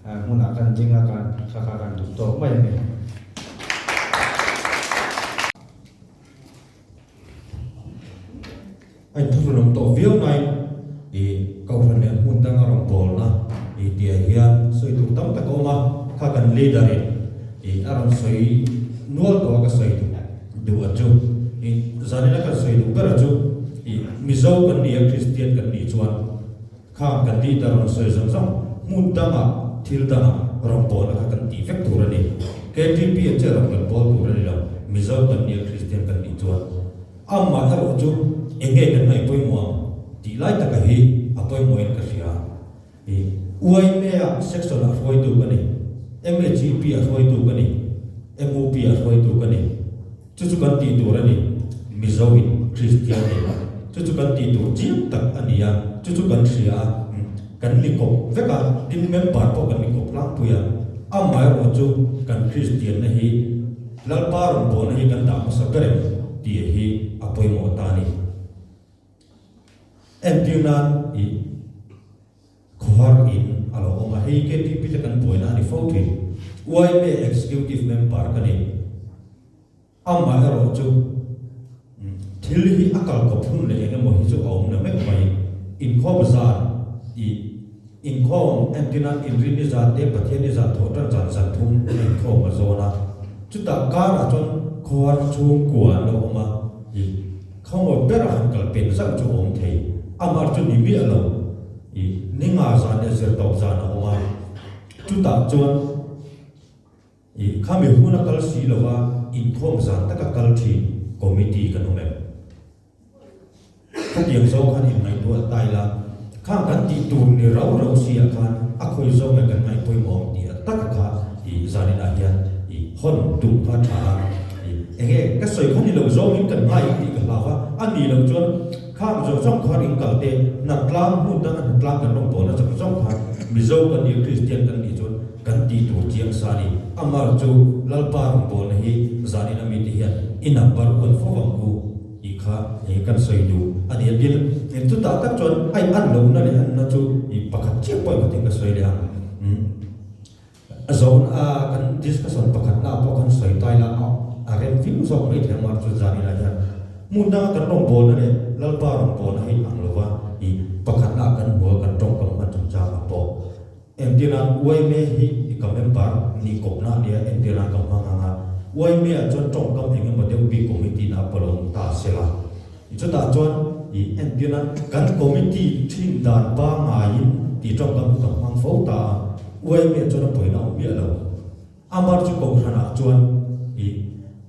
hmunah kan ding a kha kha kan duh tawk mai a ni. A inthuhrun awm tawh viau nain i Kohhran leh hmun danga rawn bawlna i tihah hian sawi tur tam tak a awm a, kha kan leader in i a rawn sawi nual tawh a ka sawi duh duh a chu i zanina kan sawi duh ber a chu i Mizo kan ni a Kristian kan nih chuan kha kan leader rawn sawi zawng zawng hmun danga thil danga rawn bawlna kha kan tih vek tur a ni. KTP a che rawn kan bawl tur a ni lo Mizo kan ni a Kristian kan nih chuan. Amah erawh chu eng nge kan ngaih pawimawh ang tih lai taka hi a pawimawhin ka hria. I YMA-ah section-ah hruaitu ka ni, MAGP-ah hruaitu ka ni, MUP-ah hruaitu ka ni. Chu chu kan tih tur a ni, Mizoin Kristian ni. Chu chu kan tih tur chiang tak a ni a, chu chu kan hria a, kan ni kawp vek a, tin member pawh kan ni kawp tlangpui a. Amah erawh chu kan Kristianna hi Lalpa rawngbawlna hi kan dah hmasa ber em tih hi a pawimawh ta a ni. Entir nan i khawhar in a lo awm a, hei KTP te kan buaina a ni fo thin. YMA Executive Member ka ni. Amaherawhchu thil hi a kal kawp hun leh eng emaw hi chu a awm na meuh mai. Inkhawm zan i inkhawm entirnan inrin i zan te Pathian i zan thawh tan zan zan thum a inkhawm a zawn a. Chutah karah chuan khawhar chhungkua an lo awm a, i khawngawi berah han kal pen zauh chu a awm thei. Amah chu ni miah lo i ninga zan leh zirtawp zan a awm a. Chutah chuan. I khami huna kal si lova inkhawm zan taka kal thin committee kan awm em? Khatiang zawng khan inngaihtuah ta ila, khang kan tih tur ni rau rau si ah khan a khawi zawng nge kan ngaih pawimawh ang tih a taka kha i zaninah hian i hawn tum kha a tha a. I enge ka sawi kha ni lo zawngin kan ngai ang tih ka hlau a, a ni lo chuan khang zawng zawng khan in kal te hnatlang hmun danga hnatlang kan rawn bawlna zawng zawng khan Mizo kan nih Kristian kan nih chuan kan tih tur chiang sa a ni. Amar chu Lalpa rawn bawlna hi zanin a mite hian i number uan fo ang u. Tih kha kan sawi duh a ni a. Tin, chutah tak chuan a in an lohna leh anna chu pakhat chiah pawh engkawtin ka sawi leh ang. A zawn a kan discussion pakhatna ah pawh kan sawi ta ila a rem viau zawk mai thei ang mar chu zan inah hian hmun danga kan rawngbawlna leh Lalpa rawngbawlna hi ang lova i pakhatna ah kan hmu a kan tawngkam hman chungchang ah pawh Entirnan Uaime hi i ka member nih kawpna a nia entirnan ka hmang ang a, Uaime ah chuan tawngkam eng emaw deuh bik committee na pawh lo awm ta se la. Chutah chuan i entirnan kan committee thin dan pangaiin tih tawngkam hi ka hmang fo ta a, Uaime ah chuan a pawina awm miah lo. Amar chu Kohhranah chuan i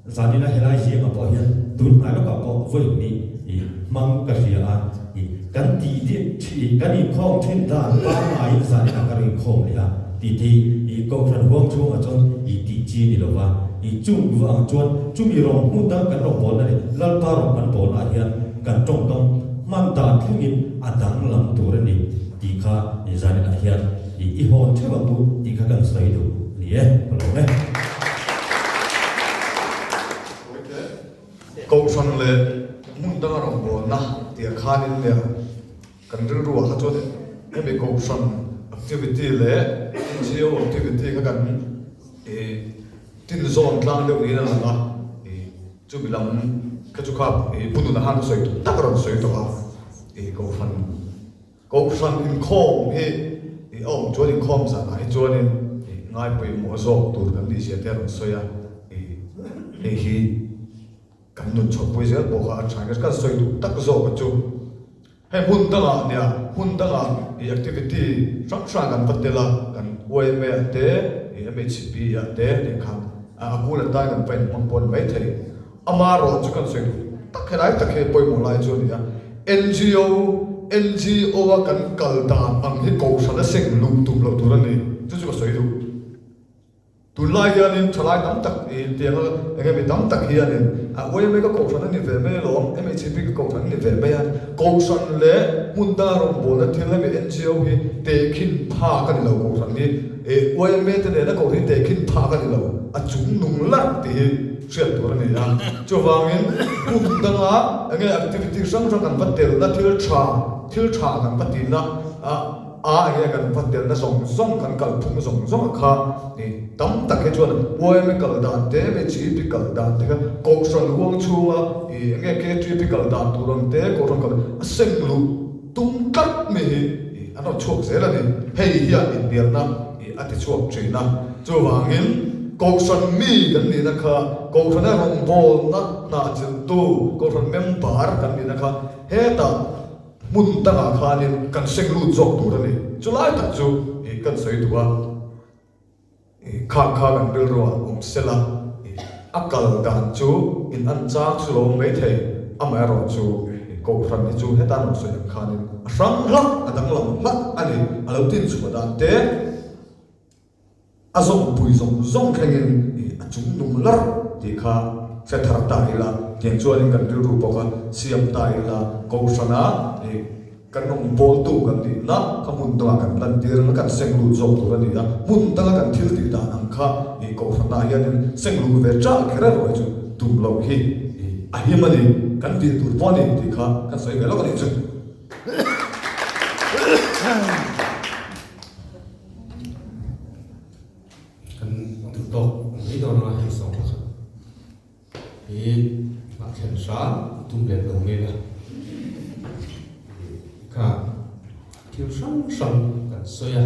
zanina helai zingah pawh hian tun hnai lawkah pawh vawi hnih i hmang ka hria a, i kan tih dih i kan inkhawm thin dan pangaiin zanina ka rinkhawm leh a tih te hi i Kohhran huang chhungah chuan i tih chi ni lova, i chung vang chuan chumi rawng hmun dang kan rawn bawlna leh Lalpa rawng kan bawlnaah hian kan tawngkam hman dan thlengin a danglam tur a ni tih kha i zaninah hian I i hawn theuh ang u tih kha kan sawi duh a ni e, ka lawm e. Kohhran leh hmun danga rawngbawlna tih khanin nia kan rilruah kha chuan hemi kohhran activity leh NGO activity kha kan i tin zawn tlang deuh niin a lang a, i chumi lam kha chu kha i pu nuna khan ka sawi tum tak a rawn sawi tawh a, i kohhran. Kohhran inkhawm hi i awm chuan inkhawm zanah hi chuanin i ngaipawimawh zawk tur kan nih zia te a rawn sawi a, i hei hi kan nun chhawpui zel pawh kha a tha in kan sawi duh tak zawk a chu. Hei hmun dangah nia hmun dangah i activity hrang hrang kan va tel a, kan YMA ah te i MHP ah te nih khan a kul atan kan va inhmang pawh a ni maithei. Amaherawh chu kan sawi duh tak helai tak hi pawimawh lai chu a ni a, NGO, NGO a kan kal dan ang hi kohhran a seng luh tum loh tur a ni, chu chu ka sawi duh. Tunlai hianin thalai tam tak i tianga eng emaw tam tak hianin a YMA ka kohhran a ni ve mai alawm, MHP ka kohhran a ni ve mai a, kohhran leh hmun danga rawngbawlna thil hemi NGO hi tehkhin phak a ni lo kohhran hi, YMA te nena kohhran hi tehkhin phak a ni lo, a chungnung larh tih hi. Hriat tur a ni a, chuvangin hmun danga enge activity hrang hrang kan va telna thil tha, thil tha kan va tihna a a enge kan va telna zawng zawng kan kalphung zawng zawng a kha ni tam tak hi chuan YMA kal dan te MHEP kal dan te kha Kohhran huang chhunga i enge KTP kal dan tur ang te Kohhran kal a seng luh tum tlat mi hi an rawn chhuak zel a ni. Hei hian inhnialna i a ti chhuak thin a, chuvangin Kohhran mi kan nihna kha Kohhrana rawngbawlna hna chilhtu Kohhran member kan nihna kha hetah hmun dangah khanin kan seng lut zawk tur a ni. Chulai tak chu i kan sawi duh a. Kha kha kan rilruah awm sela, a kal dan chu in an chang chu lo awm maithei, amaherawh chu Kohhran hi chu heta an rawn sawi ang khanin a hrang hlak, a danglam hlak a ni, a lo tin chhuah dan te, a zawmpui zawng zawng thlengin a chungnung larh tih kha hre thar ta ila, tiang chuanin kan rilru bawk a siam ta ila, Kohhrana Kan rawngbawltu kan nihna kha hmun dangah kan lantir anga kan seng lut zawk tur a ni a, hmun danga kan thil tih dan ang kha i kohhranah hianin seng lut ve chah kher erawh hi chu tum loh hi a him a ni, kan tih tur pawh a ni tih kha kan sawi ve lawk a nih chu. Kan duh tawk mai dawn anga hei sawm pakhat. Hi mah thlen hram tum lem lo mai la. Kha thil hrang hrang kan sawi a,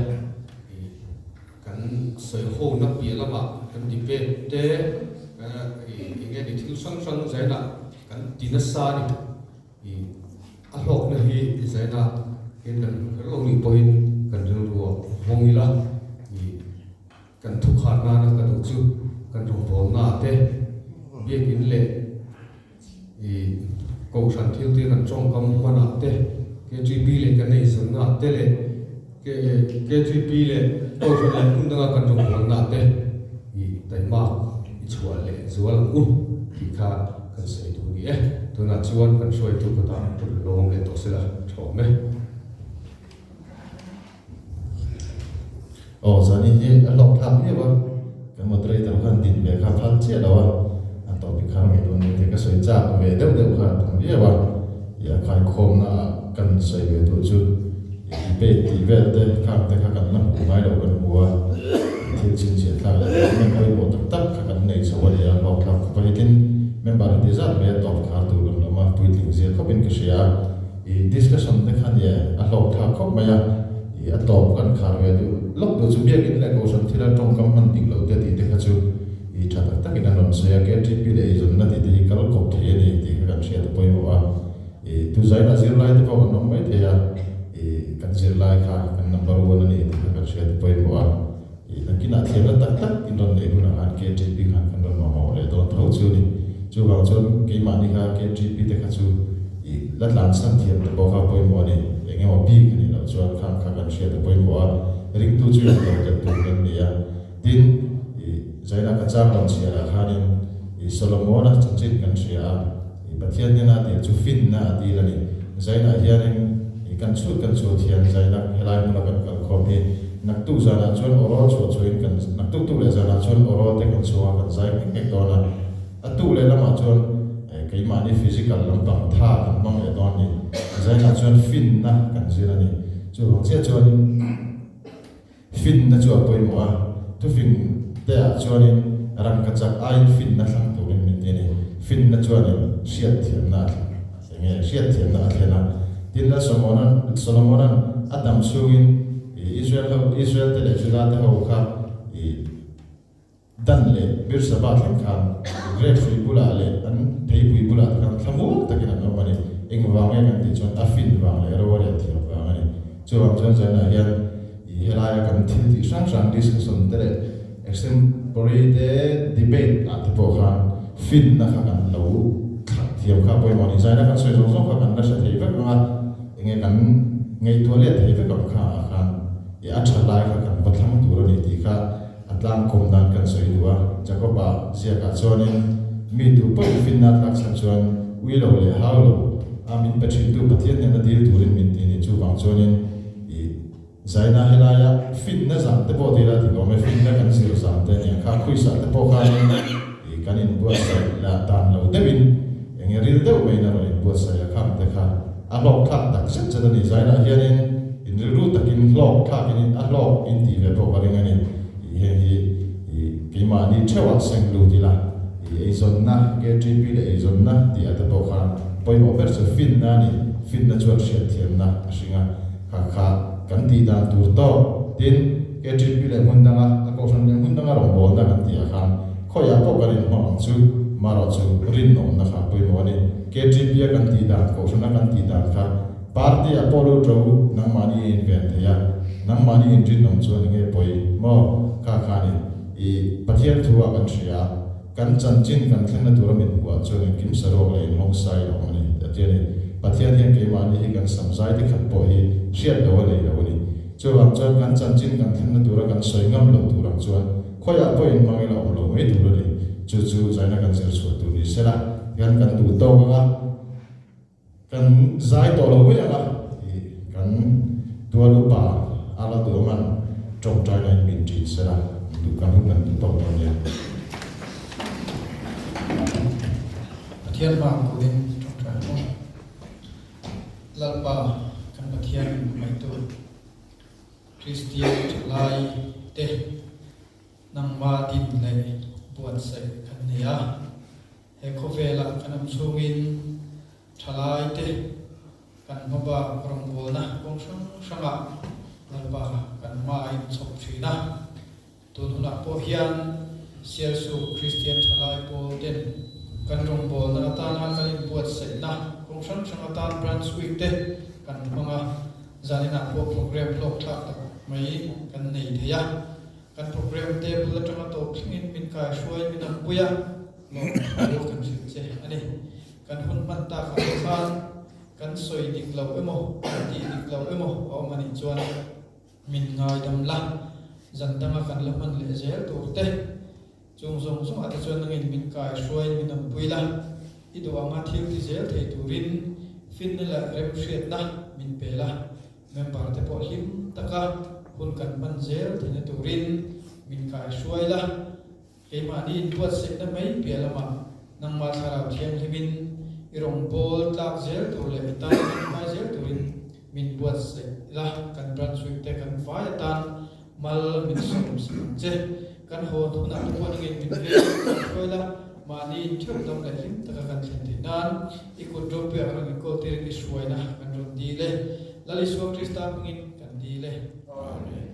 kan sawi ho na piah lamah kan debate te eng nge ni thil hrang hrang zainah kan ti nasa a ni. A hlawkna hi zainah hian kan hmu kher lo nih pawhin kan rilru ah vawng ila. Kan thukhat nana ka duh chu. kan rawngbawlna te biakin leh i kohhran thil te kan tawngkam hmanah te KTP leh kan eizawnna te leh KTP leh kohhran leh hmun danga kan rawngbawlna te i taihmak i chhuah leh zual ang u tih kha kan sawi duh a ni e. Tunah chuan kan hruaitu kutah rawn lawm leh tawh sela tha awm e. Aw zani hi a hlawk thlak viau a, kan moderator khan din ve kha phal chiah lo a, a topic kha ngei dawn nia tih ka sawi chak ve deuh deuh kha a tam viau a, ih a khaikhawmna ah kan sawi ve duh chu ih debate tih vel te khang te kha kan la hmuh ngai lo kan hmu a, ih thil chhinchhiah thlak leh document pawimawh tak tak kha kan nei chho a nia, hlawk thlak khawp a hitin member hi ti zat mai a tawp khar tur kan lawm a, puitling zia khawpin ka hria a. I discussion te kha nia a hlawk thlak khawp mai a, i a tawp kan khar ve duh lawk duh chu biakin leh kohhran thila tawngkam hman dik loh te tih te kha chu i tha tak takin an rawn sawi a, KTP leh eizawnna tih te hi kal kawp thei a ni tih kha kan hriat a pawimawh a, i tuzaina zirlai te pawh kan awm mai thei a, i kan zirlai kha kan number one a ni tih kha kan hriat a pawimawh a, i nakinah thiamna tak tak in rawn neih hunah khan KTP khan kan rawn mamawh leh dawn tho chu a ni. Chuvang chuan keimahni kha KTP te kha chu i la tlansan thiam te pawh kha pawimawh a ni. Eng emaw bik a nih loh chuan khang kha kan hriat a pawimawh a, ringtu chu in lo tel tur kan ni a. Tin, i Zaina ka chang rawn chhiarah khanin i Solomona chanchin kan hria a, i Pathian hnena a dil chu finna a dil a ni. Zainah hianin i kan chhut kan chhut hian Zaina helai hmuna kan kalkhawm hi naktuk zanah chuan awrawl chhuah chhuahin kan naktuk tuk leh zanah chuan awrawl te kan chhunga kan zai nghek nghek dawn a. A tuk leh lamah chuan keimahni physical lampang tha kan hmang leh dawn a ni. Zainah chuan finna kan zir a ni. Chuvang chiah chuanin. Finna chu a pawimawh a, thufing te ah chuanin rangka chak aiin finna thlang turin min ti a ni. Finna chuanin hriatthiamna a thlen enge hriatthiamna a thlen a. Tin la Solomonan Solomonan a dam chhungin Israel ho Israel te leh Juda te ho kha i Dan leh Birsaba thleng khan Grape hrui bulah leh an theipui bulah te khan thlamual takin an awm a ni. Engvang nge kan tih chuan a fin vang leh ro a rel thiam vang a ni. Chuvang chuan zanah hian i helaia kan thil tih hrang hrang discussion te leh extemporary te debate ah te pawh khan finna kha kan lo thlak thiam kha a pawimawh a ni. Zaina kan sawi zawng zawng kha kan la hre thei vek ang a, enge kan ngaihtuah let thei vek ang kha ah khan i a tha lai kha kan va thlang tur a ni tih kha A tlangkawm dan kan sawi duh a, Jakoba ziakah chuanin, Mi tu pawhin finna a tlak chhan chuan ui lo leh hau lo a min pe thintu Pathian hnena dil turin min ti ni. Chuvang chuanin i zaina helaia finna zan te pawh dil a ti lawm e, finna kan zir zan te nia kha khuisah te pawh khanin i kan inbuatsaih lah dan lo deuhin enge ril deuh maiin a rawn inbuatsaih a khang te kha a hlawkthlak tak zet zet a ni. Zainah hianin. In rilru takin hlawk thlakin a hlawk in tih ve pawh ka ring a ni. Ih heng hi ih keimahni theuhah seng lut ila, ih eizawnna, KTP leh eizawnna tih ah te pawh khan pawimawh ber chu finna a ni. Finna chuan hriatthiamna a hring a, kha kha kan tih dan tur tawk. Tin, KTP leh hmun danga, a kohhran leh hmun danga rawngbawlna kan tih ah khan khawiah pawh kan inhmang ang chu, marawh chu rinawmna kha pawimawh a ni. KTP a kan tih dan, kohhrana kan tih dan kha Party ah pawh lut ro nangmahni i inven thei a, nangmahni inrinawm chuan enge pawi maw? Kha kha ni. I Pathian thu ah kan hria a, kan chanchin kan thlenna tura min hmuh ah chuan engkim saruak leh inhawng sai a awm a ni, a ti a ni. Pathian hian keimahni hi kan sam zai te khat pawh hi hriat lo a nei lo a ni. Chuvang chuan kan chanchin kan thlenna tura kan sawi ngam loh tur ang chuan khawiah pawh inhmang ila awm lo mai tur a ni. Chu chu zaina kan zir chhuah tur ni sela, hian kan duh tawk ang a. Kan zai tawh lo mai ang a, i kan tual upa a la duh ang an tawngtaina in min ṭin se la, duh kan hun kan duh tawk dawn nia. Pathian hma ang kuhin tawngtai ang aw. Lalpa kan Pathian hmangaihtu Kristian thalai te nangma din leh buatsaih kan nei a. He khawvelah kan awm chhungin thalaite kan hmabak rawngbawlna kawng hrang hrangah Lalpa kan hma a inchhawp thin a. Tun hunah pawh hian Sialsuk Kristian thalai pawl ten kan rawngbawlna atana kan inbuatsaihna kawng hrang hrang atan Branch Week te kan hmang a, zaninah pawh program hlawkthlak tak mai kan nei thei a. Kan program table atanga tawp thlengin min kaihruai min awmpui a, lawmthu kan hrilh che a ni. Kan hun hman takah te khan kan sawi dik lo emaw, kan tih dik lo emaw a awm a nih chuan min ngaidam la, zan danga kan la hman leh zel tur te chung zawng zawngah te chuan nangin min kaihruai min awmpui la, i duh anga thil ti zel thei turin finna leh remhriatna min pe la. Member te pawh hlim taka hun kan hman zel theihna turin min kaihruai la, keimahni inbuatsaihna mai piah lamah nangmah thlarau thianghlimin i rawngbâwl tlâk zel tur leh i tan tangkai zel turin min buatsaih la, kan branch week te kan vai atan mal min sawm sak ang che. Kan haw hunah te pawh nangin min veng kaihruai la, mahni intheuh dam leh hlim taka kan thlen theih nan i kut ropuiah rawn inkawl tirin i hruaina kan rawn dil e. Lal Isua Krista hmingin kan dil e. Amen.